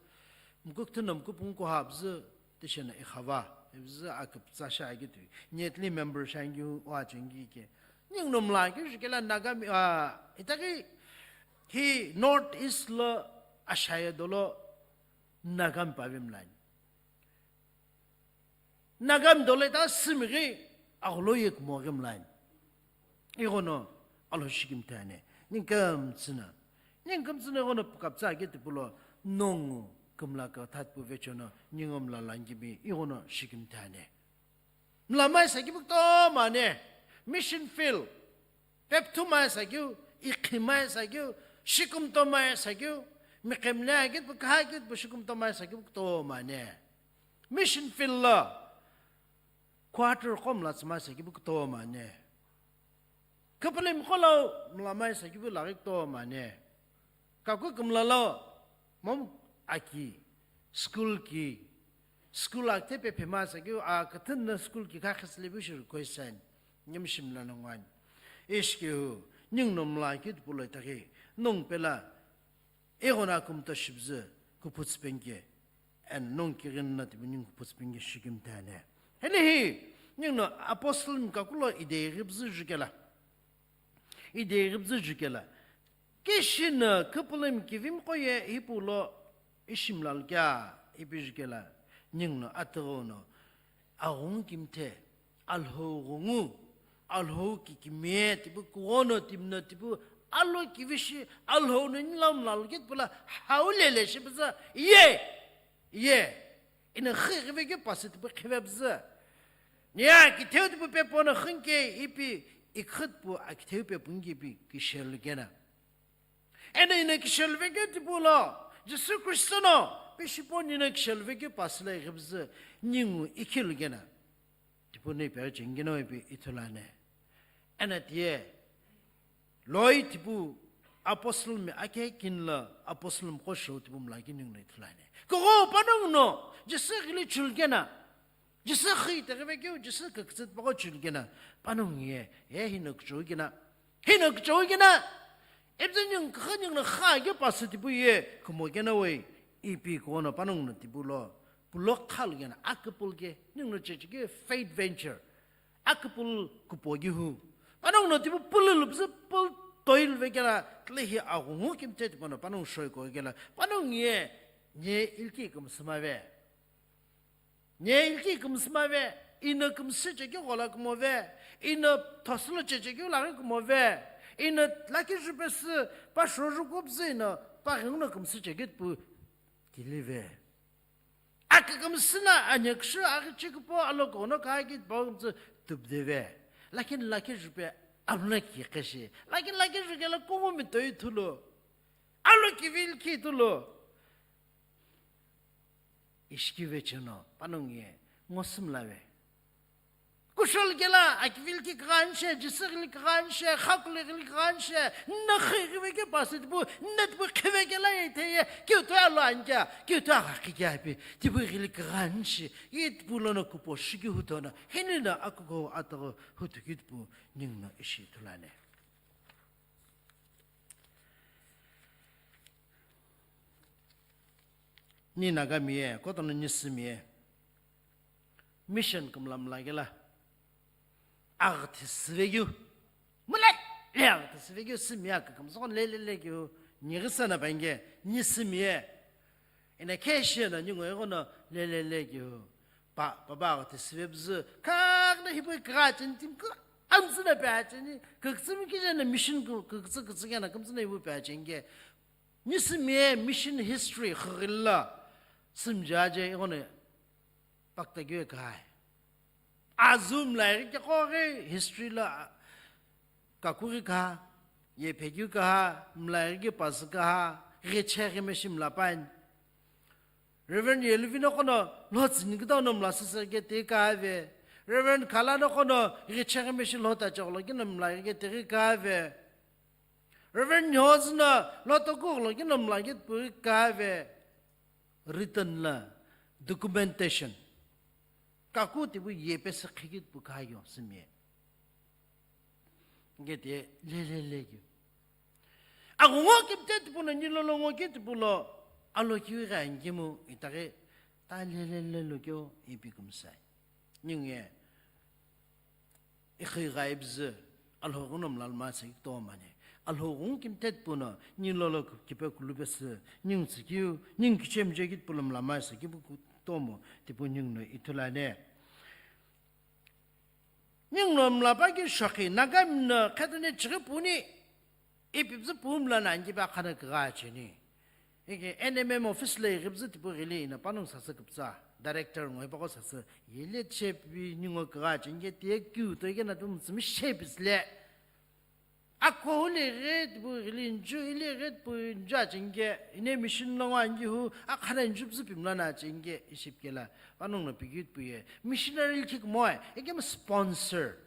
mkukthuna mkupung kuhabzü, tishena ikhava, ipzi aküptsa shaghi tui. Nyetli member shangi uachengi ke. Ning no mla ke jukela Nagami, a, itaghi hi North East lo ashaya dolo Nagami pavimlani. Nagami dolo ita simighi agholo yek moghi mlani. Ighono alo shigim tane. Ning kümtsüna. Ning kümtsüna ighono pukaptsa ke tipulo nongu kümla ka thatpu vechono ningo mla langibi ighono shigim tane. Mla mai sakibu kto mane. Mission field. Pepthu mai sakiu, ikhi mai sakiu, shikumto mai sakiu, miqemle agit bu kahagit bu shikumto mai sakiu kto mane. Mission field lo quarter qomla tsü mai sakiu kto mane. Kapalim qolo mla mai sakiu laghi kto mane. Kaku kümla lo mom aki, school ki, school akte pe phema sakiu a kathun na school ki kha khasle bu shi request sign. Nyim shimla no ngwan. Ishkiu, ning no mla ki pulo itaghi, nung pela, ego na kumto shibzü, kuputs penge, and nung kirin na tibi ning kuputs penge shigim tane. Hene hi, ning no apostle mkakulo idei ribzü jukela. Idei ribzü jukela. Kishina küpülüm kivim qoye ipulo ishimlal kya ipi jukela. Ning no atiro no. Aghungu kimthe, Alhou ghungu, Alhou kikimiye tipu kuono timno tipu, Alhou kivishi, Alhou no nilam lalkit pula, haulele shipza, ye, ye, ina khivekeu pasi tipu khivebza. Nia kitheu tipu pepo no khinke ipi, ikhit pu akitheu pepu ngipi kishel kena. Eno ino kishel vekeu tipau lo, Jisü Kristo no, pishipo nino kishel vekeu pasü lo ighipüzü, ningu ikhilu kena. Tipau no ipi aghi chengino ipi ithulu ani. Eno tiye, loi tipau apostle mi akhe kinilo apostle mi qo shou tipau mlaki ningu no ithulu ani. Kugho panongu no, Jisü ghili chulu kena. Jisü khi teghi vekeu, Jisü kükütsü tipaqo chulu kena. Panongu ye, ye hino kuchou kena. Hino kichau kena, ebze ningu kha ningu no kha ke pasü tipu ye, kumo kena we, ipi kono panongu no tipu lo, pulo khalu kena, akupul ke, ningu no cheche ke faith venture, akupul kupo ki hu. Panongu no tipu pululu bze pul toil ve kena, tlehi agungu kimte tipu no panongu shoi ko kena, panongu ye, nye ilki kumsuma ve. Nye ilki kumsuma ve, ino kumsü chekeu ghola kumo ve, ino thosülo chechekeu laghi kumo ve, ino lakhi jupesü pa shorju kupsü ino pa ghenguno kumsü chekeu tipu kili ve. Aka kumsü na anya kushu aghi chikupo alo kono kaki pa kumsü tupde ve. Lakini lakhi jupe amna ki keshi. Lakini lakhi jukela kungu mitoi thulo. Alo kivil ki thulo. Ishiki vecheno, panongu ye, ngo sümla ve. Kushol kela, akivil ki kaghan she, jisüghili kaghan she, khakulighili kaghan she, nna khighi ve ke pasü tipu, nna tipu khive kela ye theye, kiu to alo ankya, kiu to agha khikya pi, tipu ghili kaghan she, ye tipu lono kupo shiki hutono, hinina akuko atagho hutuki tipu, ningu no ishi thulane. Ni Nagami ye, kotono ni Sümi ye. Mission kümla mla kela. Agthi süvekeu. Mula le agthi süvekeu Sümi ye kükümsü kono le le le keu. Ni ghisana bange, ni Sümi ye. Ina keshi na ni ngoi kono le le le keu. Pa, pa ba agthi süve bzü. Kak na hipu kra chen tim kü. Amsü na pa chen ni. Kükümsü mi kije na mission ku, kükümsü, kükümsü kena, kümsü na hipu pa chen ke. Ni Sümi ye mission history khugilla Sümja je igone pakta gyo kai. Azum lai ke ko ge history la kakuri ka, ye phegyu ka, mlai ke pas ka, ge che ge me shim la pan. Reverend Yelvin kono lo tsini kita no mla sese ke te ka ve. Reverend Kala no kono ge che ge me shi lo ta chok lo ke no mla ke te ka ve. Reverend Nyoz no lo to ku lo ke no mla ke pu ka ve. Written la documentation. Kaku tipu ye pe se khikit pu ka yo Sümi ye. Nge te le le le kyo. Agu ngo kipte tipu no ni lo lo ngo ke tipu lo alo kiu ga ngimu itare ta le le le lo kyo ipi kumsai. Ningu ye ikhi ghai bzü Alhou ghungu no mla lma sa kito mane. Alhou ghungu kimte tipu no ni lo lo kipe kulu pesü ningu tsikiu ningu kichem je kit pu lo mla ma sa kipu kutomo tipu ningu no ithulane. Ningu no mla pa ki shokhi, Nagami no khetune chighi puni, ipi bzü pu mla na ngi pa khana kigha cheni. Ike N M M office le ighibzü tipu ghili ina panung sasü kupsa, director ngoi pako sasü, yele chepi ningo kigha cheni ke te kyu to ike na tu mtsumi shepi sle. Ako huli ghi tipu ghili nju, ili ghi tipu nju acheni ke, ine mission lo ngo angi hu, akhana nju bzü pi mla na acheni ke, iship kela, panung no pigit pu ye, missionary li kik moe, ike mo sponsor.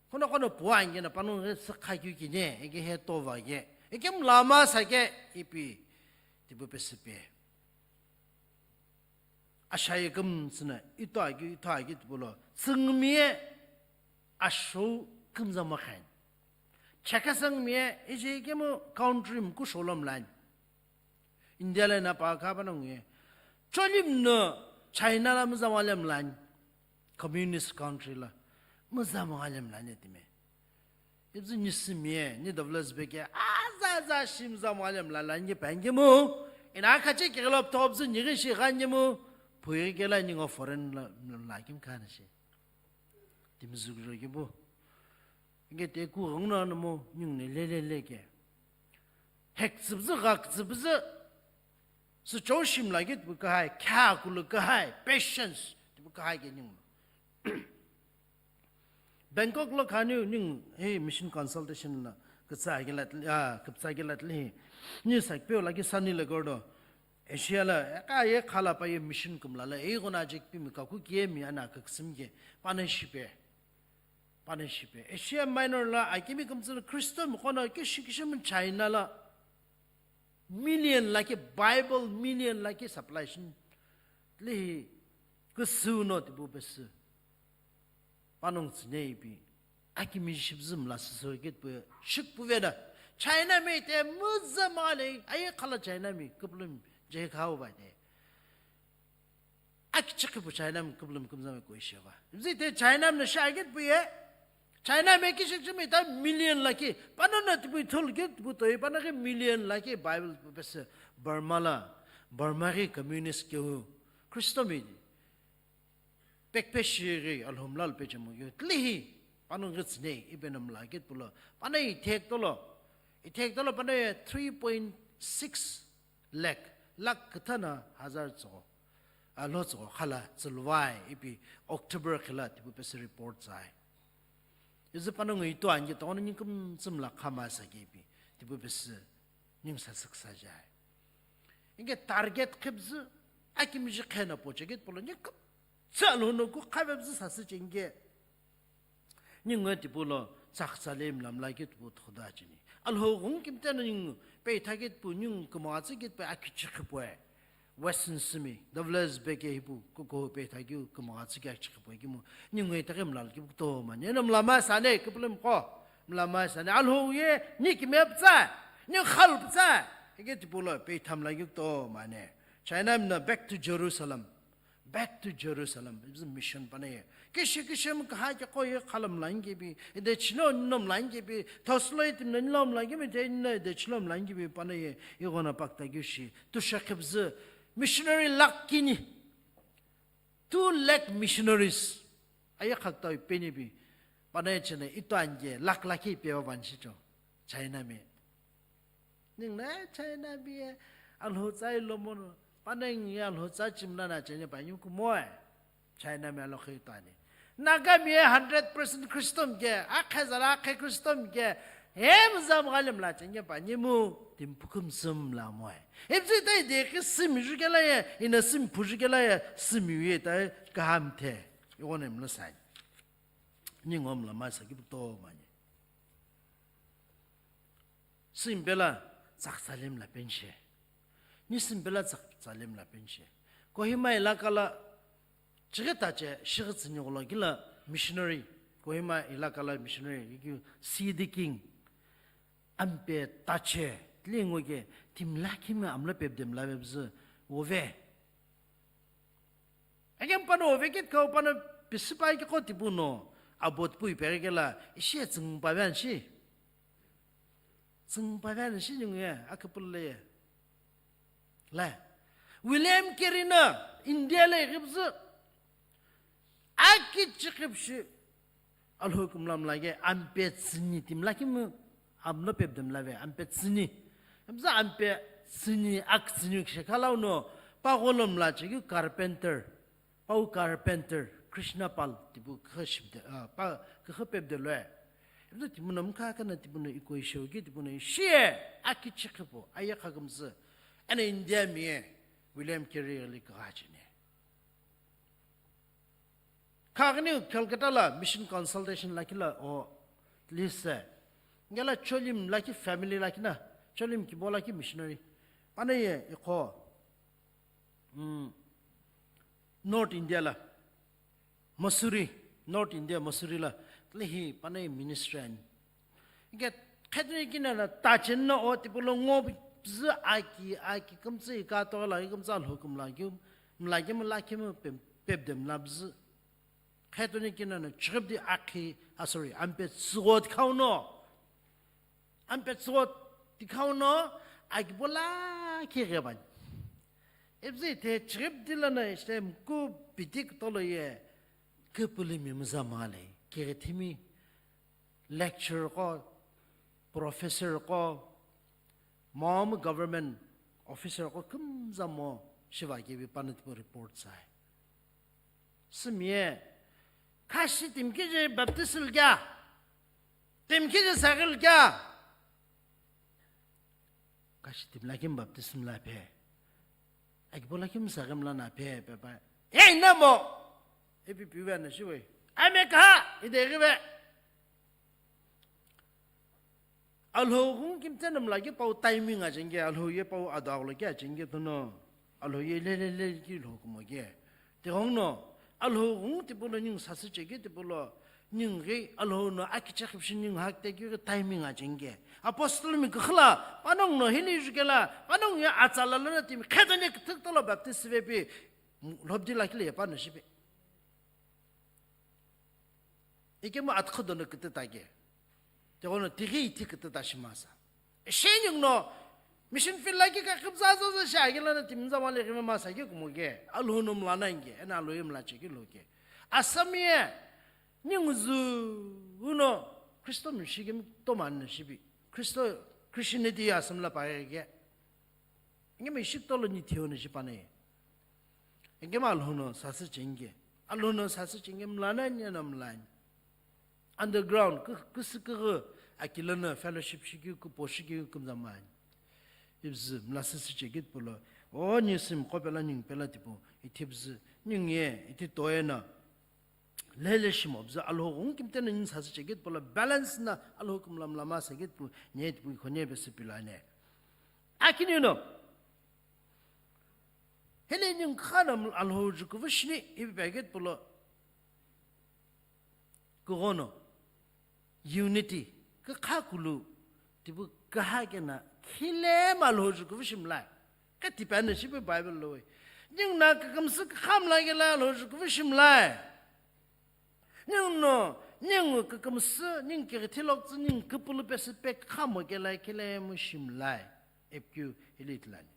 Kono kono puwa angi na panung ghi sükha kyu kine, ike he tova ke, ike mla ma sa ke, ipi, tipu pesipe. Ashaye kümtsü na ito aghi, ito aghi tipu lo, tsüngmi ye asho kümza makhan. Chakasangmi ye, ije kemu country mku sholom lan. India la na pa ka pa nong ye. Cholim no China la mzama lem lan. Communist country la mzama lem lan ye time. Ibzu ni Sümi ye, ni Douglas Bey ke, aza aza shim za mo alem la la nge pa nge mu. Ina khache ke lo top zu ni shi ga nge mu. Pui ke la ni ngo foreign la, la kim kana shi. Tim zu ro ke bu. Nge te ku rong na mo, ni ne le le le ke. Hek zib zu, rak zib zu. Su cho shim la ke bu ka hai, kha ku lu ka hai, patience. Bu ka hai ke ni. Bangkok lo khaniu ningu, hey, mission consultation la, kütsa ke la, ah, kütsa ke la tli. Ni sa pyo la ki sani le gordo. Asia la, ka ye khala pa ye mission kumla la, ei gona jik pi mi ka ku kie mi ana ka ksim ke, partnership e. Partnership e. Asia Minor la, a kimi kumtsu Christo mi kono ke shikishim China la. Million la ke Bible, million la ke supply shin. Tli hi, kusu no tibu besu. Panung tsine ipi. Akimi shipüzü mla süsü kit pu shik puvena. China mi te müzü male, aye khala China mi, kupulum je khau ba de. Akichiki pu China mi kupulum kumzame ko isheva. Zi te China mi sha kit pu ye. China mi kishik chimi ta million laki. Pana na tipu thul kit pu toi, pana ke million laki Bible pese Burma la, Burma ke communist ke hu. Kristo mi. Pekpe shiri alhomla alpe chemu yo tlihi panongu tsine ipe namla kit pulo pana ithek tolo, ithek tolo pana three point six lakh, lakh kthana hazar tso, alho tso khala tsulwai ipi October khila tipu pesi report zai. Izi panongu ito angi tono nyingkum tsumla khama sa ke ipi tipu pesi nying sa siksa jai. Inge target khibzu akimji khena poche kit pulo nyingkum Tsa alhono ku khavebzü sasü chenge. Ningu tipu lo tsaksa le mlamla kit pu thoda chini. Alho gung kimte no ningu pe thagit pu ningu kümagha tsü kit pe akichi khipu e. Western simi, Douglas Beke hipu kuko pe thagi kümagha tsü ki akichi khipu e kimu. Ningu e thagi mlal ki to ma. Neno mlama sane kipulem ko. Mlama sane alho ye ni kime ptsa. Ni khal ptsa. Ege tipu lo pe thamla ki to ma ne. China mina back to Jerusalem. Back to Jerusalem, ipuzu mission panaye. Kishi kishi mi kaha ke koye khalam langi bi, ide chilo nom langi bi, thoslo itim na nom langi bi, de ina ide chilo langi bi panaye, igona pakta gyushi, tusha khibzu, missionary lakh kini, two lakh missionaries, aye khakta peni bi, panaye chene ito ange, lakh lakhi pe van shicho, China mi. Ningne China biye alhutsa ilomono, panengi alhutsa chimla na chenye pa nyuku moe. China mi alokhe tani. Naga miye hundred percent Christian ke, akhe zara akhe Christian ke, hem zam galim la chenye pa nyimu, timpukum sum la moe. Ipsi tai de ke sim jukela ye, ina sim pu jukela ye, sim ye tai kaham the. Iwonem la sai. Ningom la masa ki to manye. Simbela tsaksalim la penshe. Ni simbela tsaksalim la penshe. Kohima ilaka la chighi tache shighi tsini ghulo gila missionary. Kohima ilaka la missionary, yiki C D King. Ampe tache, tlingo ke, timla kimi amla pepdem la pepzü, wove. Akem pano vekit kau pano pisipai ke koti puno abot pui pere ke la ishi tsing pavian shi. Tsing pavian shi nyung ye akapul le ye. La. William Carey na India le gibzu. Aki chikip shi. Alho kumlam lage ampe tsini timla kimu amlo pepdem lave ampe tsini. Amza ampe tsini ak tsini shekhalau no pagolom la chigi carpenter. Pau carpenter Krishna Pal tipu khashibde pa khapepde loe. Amza timu nam kha kana tipu no iko isho gi tipu no ishie aki chikhipo aya khagamzu. Ana India mi William Carey li kha chine. Khagini Calcutta la mission consultation la kila o lise. Ngela Cholim la ki family la kina Cholim ki bola ki missionary. Ana ye ikho. Mm. North India la Mussoorie, North India Mussoorie la tlehi panai ministry ani. Ike khetri kina na tachin na o tipu lo ngo bzu aki aki kumtsi ka to la kumtsa lo kum la ki mla ki mla ki pep pep dem la bzu. Khetri kina na chibdi aki ah sorry ampe tsugot khau no. Ampe tsugot tikhau no aki bola ki gheban. Ebzi te chibdi la na istem ku bidik tolo ye. Kipulimi mzamale, kigithimi lecturer ko, professor ko, mom government officer ko kumza mo shiva kivi panit po report sai. Simye, kashi timkiji baptism kya? Timkiji sagil kya? Kashi timlakim baptism la phe. Akibo lakim sagim la na phe, phe, phe. Hey, namo! Epi piwe na shiwe. Ame ka, ide riwe. Alho gung kimtse namla ki pau timing a jenge, alho ye pau adaglo ki a jenge tono. Alho ye le, le, le ki lho kumo ge. Te gong no, alho gung tipulo ning sasi cheke tipulo. Ningu ghi Alhou no akichekhipishi ningu hakte keu ghi timing acheni ke. Apostle mi kukhula, panongu no hili jukela, panongu ye atsala lono timi khedane kithik tolo baptist vepi, lhobdi lakile ye pano shipe. Ikemu atkhodo no kitita ke. Tegono tighi iti kitita shimasa. Shening no mission field la ki ka khibza za za sha ke lana timza wale ke ma sa ke kumo ke. Alhou no mla na nge, ena Alhou ye mla che ke lo ke. Asami ye, ningu zu uno Kristo mi shi ke mi to man na shibi. Kristo Christianity asam la pa ke. Nge mi shik tolo ni theo na shi pa na ye. Nge ma Alhou no sasü chenge. Alhou no sasü chenge mla na nya na mla na. Underground, ku-, kusu kughu, akilana fellowship shikeu, kupo shikeu, kumzamani. Ibzu, mlasisi chekit pulo, o nisim kopela ning pela tipo, itibzu, ning ye, iti toena. Lele shimo, bzu Alhou gung kimtena ning sasi chekit pulo, balance na Alhou kumlam lama sakit pu, nye tipu, khonye besi pilane. Akini no. Hele ning khana Alhou jukuvu shini, ibi paket pulo. Kugono, unity, kukha kulu, tipu kaha kena, khile ma Alhou jukuvu shimlai. Ka tipana shipe Bible lo we. Ning na kakamsu kukha mla kela Alhou jukuvu shimlai. Ning no, ning kakamsu, ning kiri thilok tsu, ning kupulu pesi pe kukha mo kela khile mo shimlai. Epkiu hili itlani.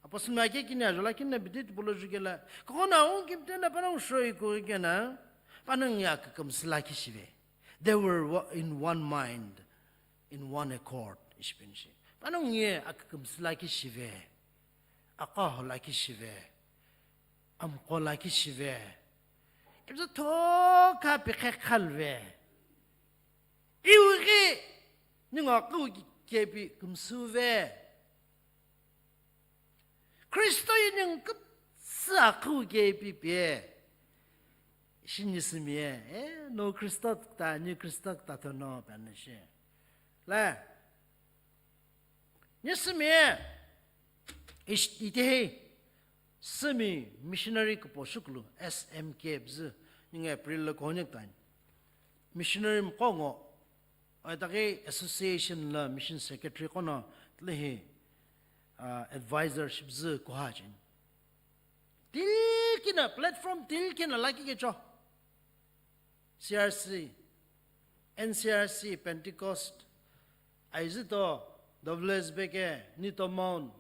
Apostle mi ake kini ajola kini na bidit pulo jukela. Kokona ung kimtena panang shoi ko kena. Panang ya kakamsila kishive. They were wa-, in one mind, in one accord. Ishpinshi. Panang ye akakamsila kishive. Akahola kishive. Amkola kishive. Ibza thoka pikhe khalve. Iwighi ningo aqu kepi kumsuve. Kristo yini kupsu aqu kepi pie. Shi nisimiye, eh, no Kristo ta, ni Kristo ta thono panashi. La, nisimiye, ish-, itehi, simi missionary kupo shukulu, S M K bzu, ninga April lo kohonyek tani. Missionary mkongo, Aitaghi association la mission secretary kono tlehi, ah, advisor shibzü kuha cheni. Tilkina, platform tilkina laki kecho. C R C, N C R C, Pentecost, Aizito, W S B K, Nito Mount,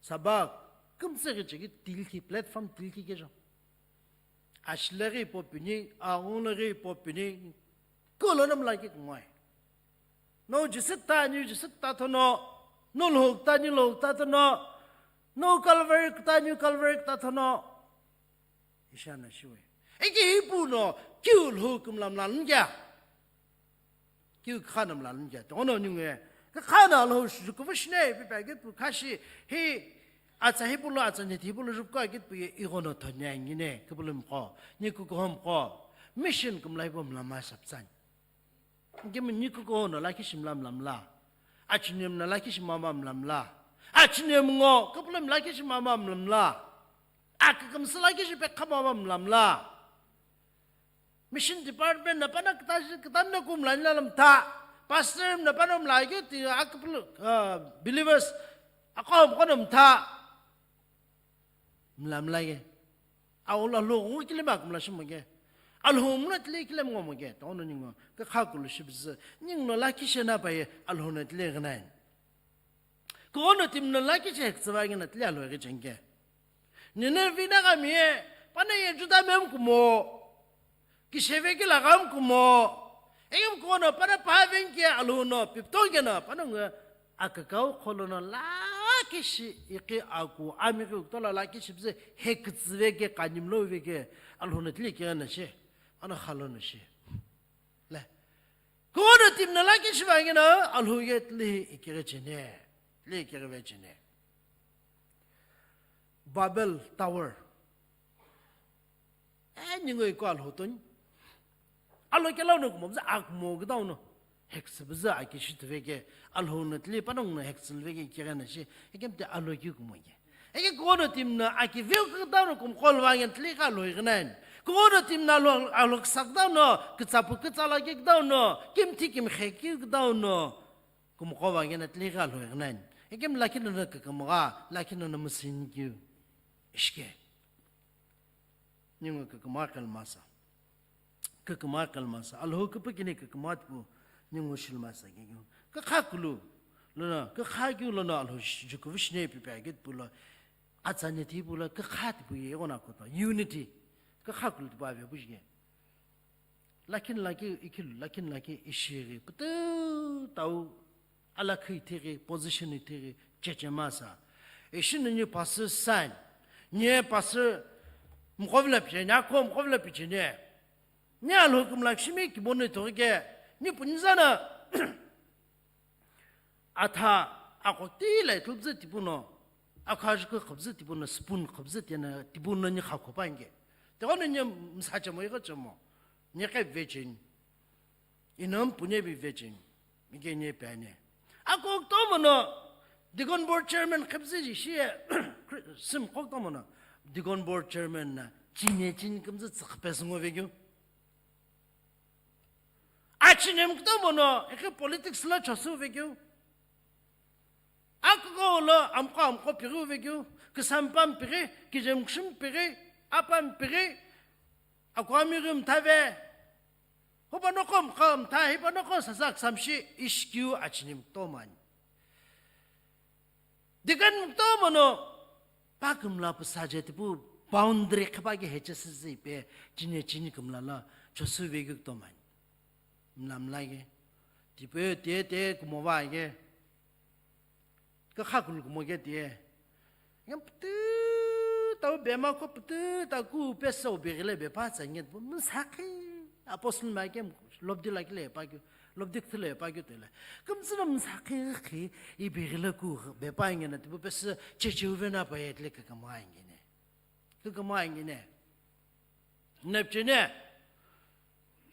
Sabak, kumtse ke cheki tilki, platform tilki kecho. Ashleghi popini, aghunglaghi popini, kulo namlaki kungoi. No jisik ta, ni jisik ta thono, no lhok ta, ni lhok ta thono, no Calvary ta, ni Calvary ta thono. Ishana shiwe. Eki hipu no, kiu lhok mlamla nungya. Kiu khana mla nungya. Tono nunge. Ka khana lo shukuvu shine, pi pa ke pu khashi, hi, atsa hipu lo, atsa nit hipu lo jupka ke pu ye, igono thonya ngine, ke pu lo mko, ni kukuhom ko, mission kumlai po mlama saptsan. Ngimi ni kukuho no laki shimla mlamla. Achinem no laki shimama mlamla. Achinem ngo, ke pu lo mlaki shimama mlamla. Akakamsila kishi pekha mama mlamla. Mission department na pana kitashi, kitanna kumla nila lamtha. Pastor na pana mla ke ti akapul, ah, believers. Ako kono mtha. Mlamla ke. Aula lo ngu kile mak mla shimo ke. Alhum na tile kile mo ke. Tono ningo. Ka kha kulu shibz. Ning no laki shena pa ye. Alhum na tile gnain. Kono tim no laki che ktsa ngi na tile alhum ke chenge. Nina vina kami e, pana ye Juda mem kumo, kisheve ke lagam kumo, egem kono pana paven ke alu no, pipto ke no, pana nge akakau kholo no lakishi iki aku ami ke uktola lakishi bze hektsve ke kanim lo ve ke alu no tli ke na she, ana khalo no she. Le. Kono tim no lakishi va ke no, alu ye tli ikere chene, tli ikere ve chene. Babel Tower. Eh, ningo iko alhou toni. Alo ke lau no kumo, bza akmo ke dau no. Heks bza aki shi tuve ke, alhou no tli panong no heks lve ke kira na shi. Ekem te alo ki kumo ke. Eke kono tim no aki veu ke dau no kum kol wangen tli ka alhou ignan. Kuno timi no alo, alo ksa küdau no, kütsapu kütsa lakhi küdau no, kimthi kimkhe keu küdau no, kümqo va ngena tile ghi alo ighi nani. Ikemu lakhi nono kükümgha, lakhi nono müsünikeu. Ishike. Ningu kükümgha khalmasa. Kükümgha khalmasa. Alhou küpükini kükümgha tipau ningu shilmasa kekeu. Kükha kulu. Lono, kükha keu lono Alhou jukuvu shine pipe agit pulo. Atsani tipau lo kükha tipau ye ighono kuto. Unity. Kükha kulu tipau ave bujike. Lakhi no lakhi ikhilu, lakhi no lakhi ishighi, pütü tau alakhi ithighi, position ithighi, cheche masa. Ishi no ni pastor sign, ni pastor mqovla picheni, akho mqovla picheni. Ni Alhou kümla kishimi kibono ithoghi ke, ni punza no Atha, akho tila ithulpüzü tipau no, akho ajuku khapüzü tipau no, spoon khapüzü tiye no, tipau no ni kha khopa inge. Tighono ni msa chemo, igho chemo. Ni khe vecheni. Inam pune bi vecheni. Mike ni pene. Akho kutomo no, Deacon Board Chairman khapüzü ji shi, sim kutomo no, Deacon Board Chairman na, chine chini kümzü tsükhe pesü ngo vekeu. Achine mkutomo no, ikhe politics lo chosu vekeu. Akoko lo amqo amqo pighi vekeu, küsampa mpighi, kijem kushim pighi, apa mpighi, akwami ghi mthave. Hopa noko mkha mtha, hipa noko sasa ksamshi ishikeu achine mkutomo ani. Deacon mkutomo no, pa kümla püsa je tipau boundary khipaki heche süzü ipi, chine chini kümla lo, chosu vekeu kutomo ani. Mla mla ke. Tipau ye tiye tiye kumo va ke. Kükha kulu kumo ke tiye. Ngam pütü tau bema ko pütü tau ku peso beghile bepa tsa nge tipau msakhi. Apostle Mike lobdi lakhi le pa keu, lobdi kthile pa keu tele. Kümtsü no msakhi khi ibeghile ku bepa nge na tipau peso cheche uve na pa ye tile kükümgha nge ne. Kükümgha nge ne. Nepchene.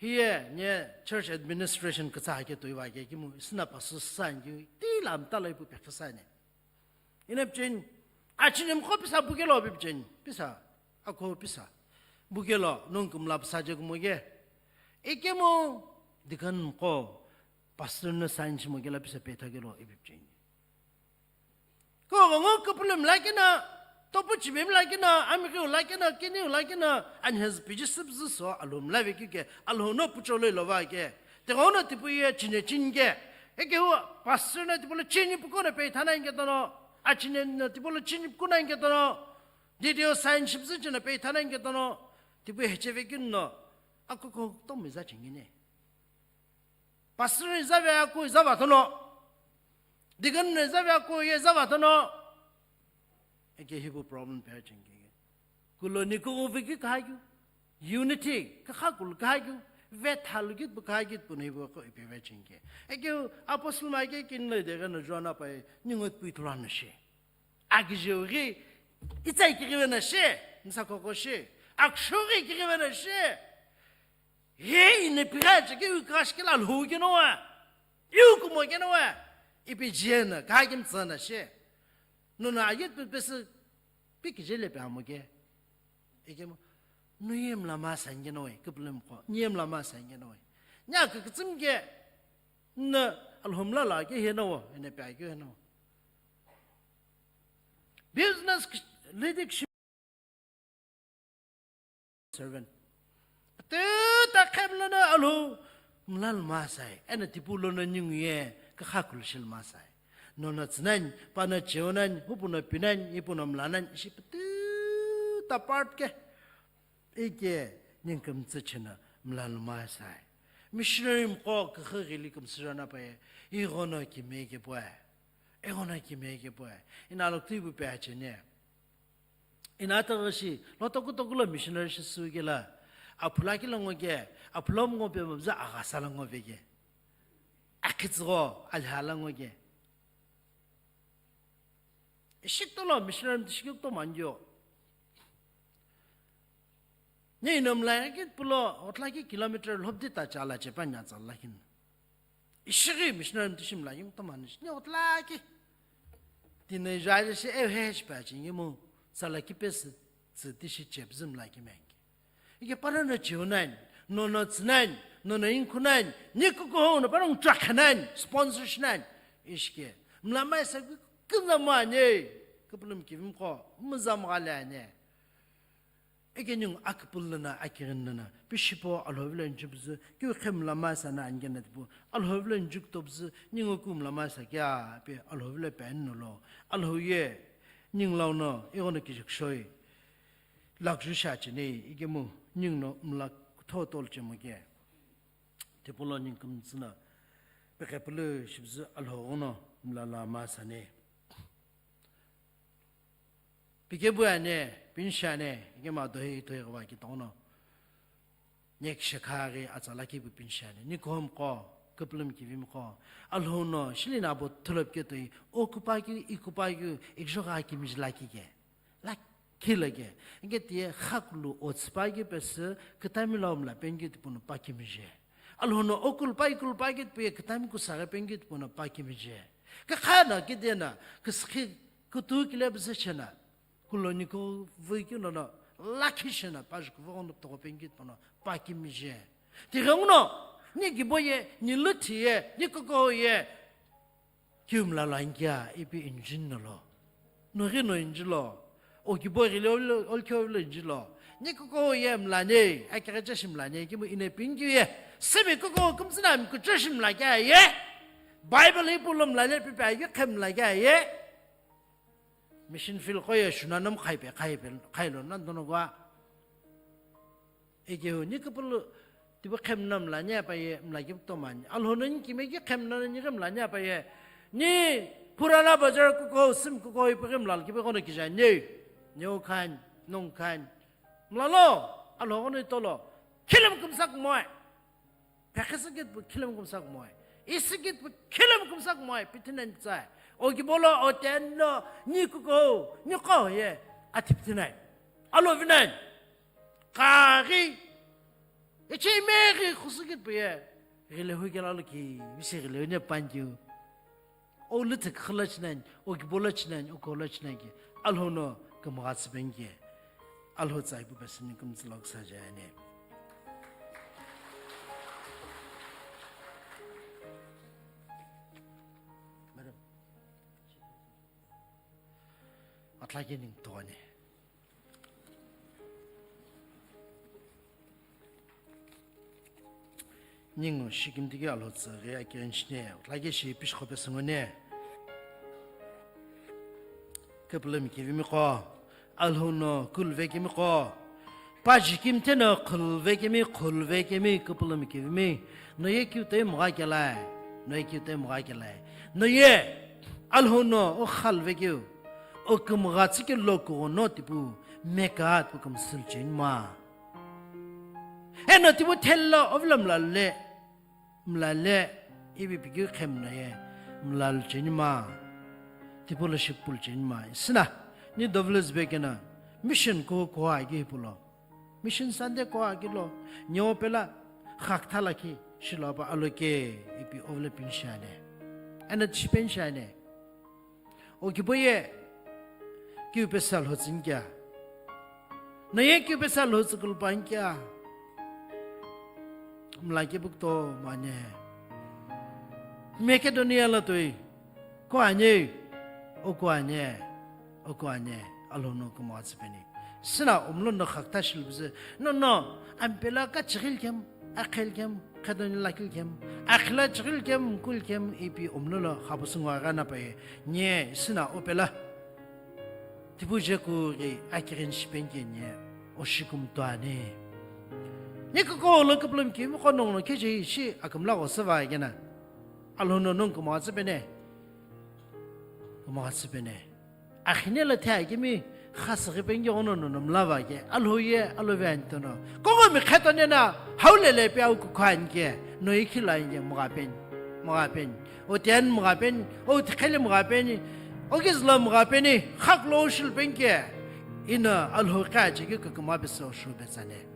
Hiye, nye church administration kütsa hake toi va ke kimu, isina pasu san ki, tila mtala ipu pekha sani. Inepchen, achine mkho pisa bukelo bipchen, pisa, akho pisa. Bukelo, nung kümla pisa je kumo ke. Ikemu, deacon mkho, pastor no sign shimo kela pisa petha kelo ibipchen. Ko ngo kupulum lakina, topu chibim lakina, amikiu lakina, kiniu lakina, and has piji sibzu so alum lave kike, alhono pucholo lova ke. Te gono tipu ye chine chinge. Eke hu pastor na tipu lo chini puko na pe thana inge tono, achine na tipu lo chini puko na inge tono, D D O sign shibzu chine pe thana inge tono, tipu hecheve kinno, akoko tomiza chingine. Pastor izave aku izava tono. Deacon izave aku ye izava tono. Eke hibu problem pe chingke. Kuloni ko viki kahaju. Unity, kakha kul kahaju. Ve thalu git bu kahaju puni bu ko ipi ve chingke. Eke apostle ma ke kin le de no jona pa ningot pui tulana she. Agijeu ghi, itsai kighive na she, msa koko she, akshu ghi kighive na she. He ine pigha che ke u kash ke la lhu ke no wa. U kumo ke no wa. Ipi je na, ka kim tsana she. No na ayet pe pes pi ki je le pe amo ke. Eke mo, no yem la ma san ke no we, kuplem ko, no yem la ma san ke no we. Nya ke kitsum ke, na alhum la la ke he no wo, ene pe ke he no. Business leadership servant. Te ta khem lo na alhou mlal masai, ena tipu lo na ningu ye, ka khakul shil masai. No na tsnan, pa na cheo nan, hupu na pinan, ipu na mlanan, ishi pete ta part ke. Ike, ningkam tsachena mlal masai. Missionary mko ka khagili kam sirana pa ye, igono ki meke pwa. Igono ki meke pwa. Ina lo tipu pe achene. Ina ataghi shi, lo toku toku lo missionary shi sukela, aphula ki lo ngoke, aphula ngo pe mabza aghasa lo ngo veke. Akhitsgho, alha lo ngoke. Ishi tolo missionary mtishiki kuto mangyo. Nye ino mlai ki pulo, otla ki kilometer lhobdi ta chala chepa nya tsala kin. Ishighi missionary mtishim la yim tamanish. Ni otlaki. Tine jai shi ehe shi pa chi ngimu. Sala ki pes tsi tishi chep zim la ki mengi. Ike pano no chiu nani, nono tsü nani, nono inkhu nani, ni kukuhou no pano nguchakha nani, sponsor shi nani, ishike. Mlamai sa küküna mo ani, küpülümi kivimi qo, muzamghale ani. Ike ningu aküpülü lana, akighini lana, pishipo Alhou vilo inchipüzü, kiu khe mlamai sa na ani kena tipu, Alhou vilo inchikutopüzü, ningu ku mlamai sa kea, pe Alhou vilo pe ani nolo, Alhou ye, ningu lau no, ighono kijikshoi. Lakju shi acheni, ikemu ninguno mla kutho tolu chemu ke. Tipolo ningu kümtsü no, peqepülü shipüzü Alhou ghono mla la ma sani. Pikepu ani, pinshi ani, ikemu adohi itohi ghiva ki tono. Ni kishakha ghi atsa lakhi pu pinshi ani. Ni kuhou mi qo, küpülümi kivimi qo. Alhou no, shili na abo thulop ke toi, o kupa keu, i kupa keu, ikjogha kimiji lakhi ke. Lakhi lo ke, ike tiye khakulu otsüpa ke pesü kütami lau mla peni ke tipuno pa kimije. Alhou no okulpa ikulpa ke tipuye kütami kusaghi peni ke tipuno pa kimije. Kakha no kide na küsükhi kutu kile püzü chena. Kuloni ko vui keu nono lakhi chena pa juku vono toko peni ke tipuno pa kimije. Tighenguno, ni kibo ye, ni lüthi ye, ni kukuhou ye. Kiu mla lo ankia, ipi injin no lo. No ghi no inji lo. O kibo ghile ol-, olkhe ovilo inji lo. Ni kukuhou ye mla ne, akighe cheshi mla ne, kimu ine pin kiu ye. Simi kukuhou kümtsü na mi kucheshi mla kea ye. Bible ipu lo mla le pipe ayu khe mla kea ye. Mission field qo ye shuna nam khaipe, khaipe, khailo nan dono gua. Ikehu ni küpülü tipu khe mna mla nya pa ye mla kiptomani. Alhou no ni kime ki khe mna ni khe mla nya pa ye. Ni Purana Bazar kukuhou sim kukuhou ipu khe mla kipe kono kija ni. Neu khan, nong khan. Mla lo, Alhou ghono itolo. Khilem kümsak moe. Pekhisükit pu khilem kümsak moe. Isikit pu khilem kümsak moe. Pitinen tsai. O kibolo o tenno ni kukuhou, ni kukuhou ye. Ati pitinai. Alhou vinai. Kaghi, ichi meghi khusükit puye, ghile hu kela lo ki, visi ghile hu ne pan kiu. O lüthe khila chinani, o kibo lo chinani, o ko lo chinani ki, Alhou no kümgha tsüpeni ki, Alhou tsai pu pesini kümtsü lo ksa jani. Madam. Atla ke ning togani. Ningu shikimtiki Alhou tsüghi akirenchine, lake shi pishqo pesüngune. Küpülümi kivimi qo, Alhou no kulve kimi qo. Paji kimthe no khulve kimi, khulve kimi, küpülümi kivimi. No ye kiu toi mgha kelai, no ye kiu toi mgha kelai. No ye, Alhou no o khalve kiu, o kümgha tsükelo kughono tipu, meka tipu kümsülcheni ma. Eno tipu thelo ovilo mlale, mlale, ipi pikeu khemna ye, mlalcheni ma, tipu lo shipulcheni ma. Sina, ni dovlo zbekena, mission ko ko agi pulo. Mission Sunday ko agi lo, nyo pela, khaktha lakhi, shilo pa aloke, ipi ovlo pinshane. Eno chipenshane. O kibo ye, kiu pesa lhotsü nkia? No ye kiu pesa lhotsü kulpa nkia? Mla kibukto mane. Macedonia lo toi. Ko ane, o ko ane, o ko ane, Alhou no kümgha tsüpeni. Sina omlo no khakta shilbüzü, no, no, ampela ka chighil kem, akhel kem, khadoni lakil kem, akhila chighil kem, kul kem, ipi omlo lo khabusu ngwa gana pa ye, nye, sina opela. Tipu je ku ghi akirin shipen ke nye, o shikum tuani. Nye kuko lo kuplum ki, mo kono no keje shi akamla go seva gena. Alhou no nong kümgha tsüpeni. Kümgha tsüpeni. Akhine la thai kimi khasüghi pengi ono no mlava ke. Alhou ye, Alhou ve antono. Kongo mi kheto nena, haulele pe au kukhani ke. No ikhila inge mgha peni. Mgha peni. O tian mgha peni. O tikhele mgha peni. O gizla mgha peni. Khaklo shil pengi ke. Ina Alhou kha cheki kükümgha beso shu betsane.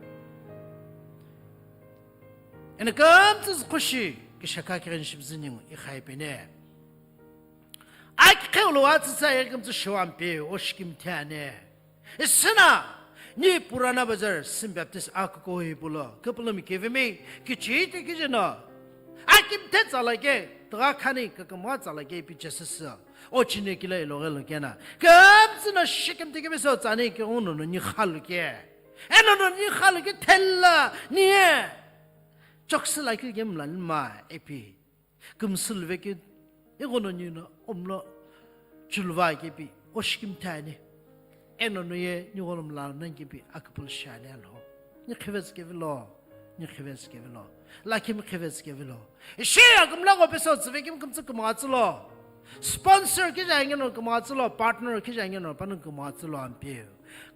Ena kamtsü khushi kishaka kirin shibzini ngu ikhai pene. Aki kheu lo atsütsa ye kamtsü shiwampe o shikim tiane. Isina, Ni Purana Bazar St. Baptist akuko hipau lo, küpülümi kevimi, kichite kijeno, akimthe tsala ke, tügha khani kakümgha tsala ke ipi chesüsü. O chine kila iloghi lo kena. Kümtsü no shikimthe kemeso tsani ke uno no nikhalu ke. Eno no nikhalu ke thella nie. Choksü la ke gemla ma ipi. Kümsülve ke, ighono nino omlo chulva kepi, oshikimthe ani. Eno no ye, ni ghono mla nang kepi, akupul shani alo. Ni khivez kevilo, ni khivez kevilo. Lakim khivez kevilo. Ishi akümla go peso tsüve kim kümtsü kümgha tsülo. Sponsor kija ngeno kümgha tsülo, partner kija ngeno panu kümgha tsülo ampiu.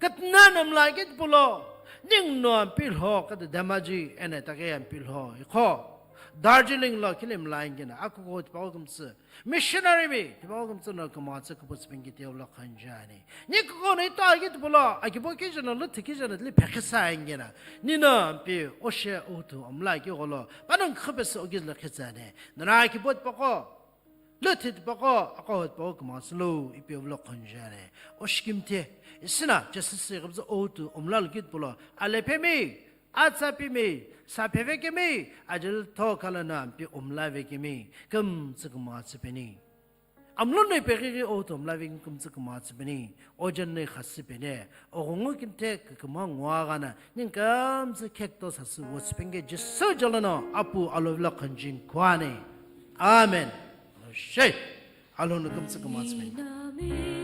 Katna namla ke pulo, ning no ampi lho, kata damaji, ene take ampi lho. Ikho. Darjeeling lo kilim line gina, akuko tipau kümtsü. Missionary mi, tipau kümtsü no kümtsü kupu tsipingi teo lo khanjani. Ni kuko no ito agi tipulo, akipo kijana lo tikijana li pekisa angina. Ni no ampi, oshe utu, omla ki golo, panang khapes ogizla khitsane. Nana akipo tipako, lo titipako, ako tipau kümtsü lo, ipi ovlo khanjani. Oshikimthe, isina, Jesus se kabza utu, omla lo ki tipulo, alepemi, Atsapimi, saphevekemi, ajil tho khalana ampi umlavekemi, kümtsü kümtsü peni. Amlunui peghighi o to umlavekemi kümtsü kümtsü peni, ojenui khasü peni, oghungu kimthe küküma nguaghana, ning kümtsü khekto sasü wosipenge Jisu jolono apu alovla khanjin kuani. Amen. Shei, alonu kümtsü kümtsü peni.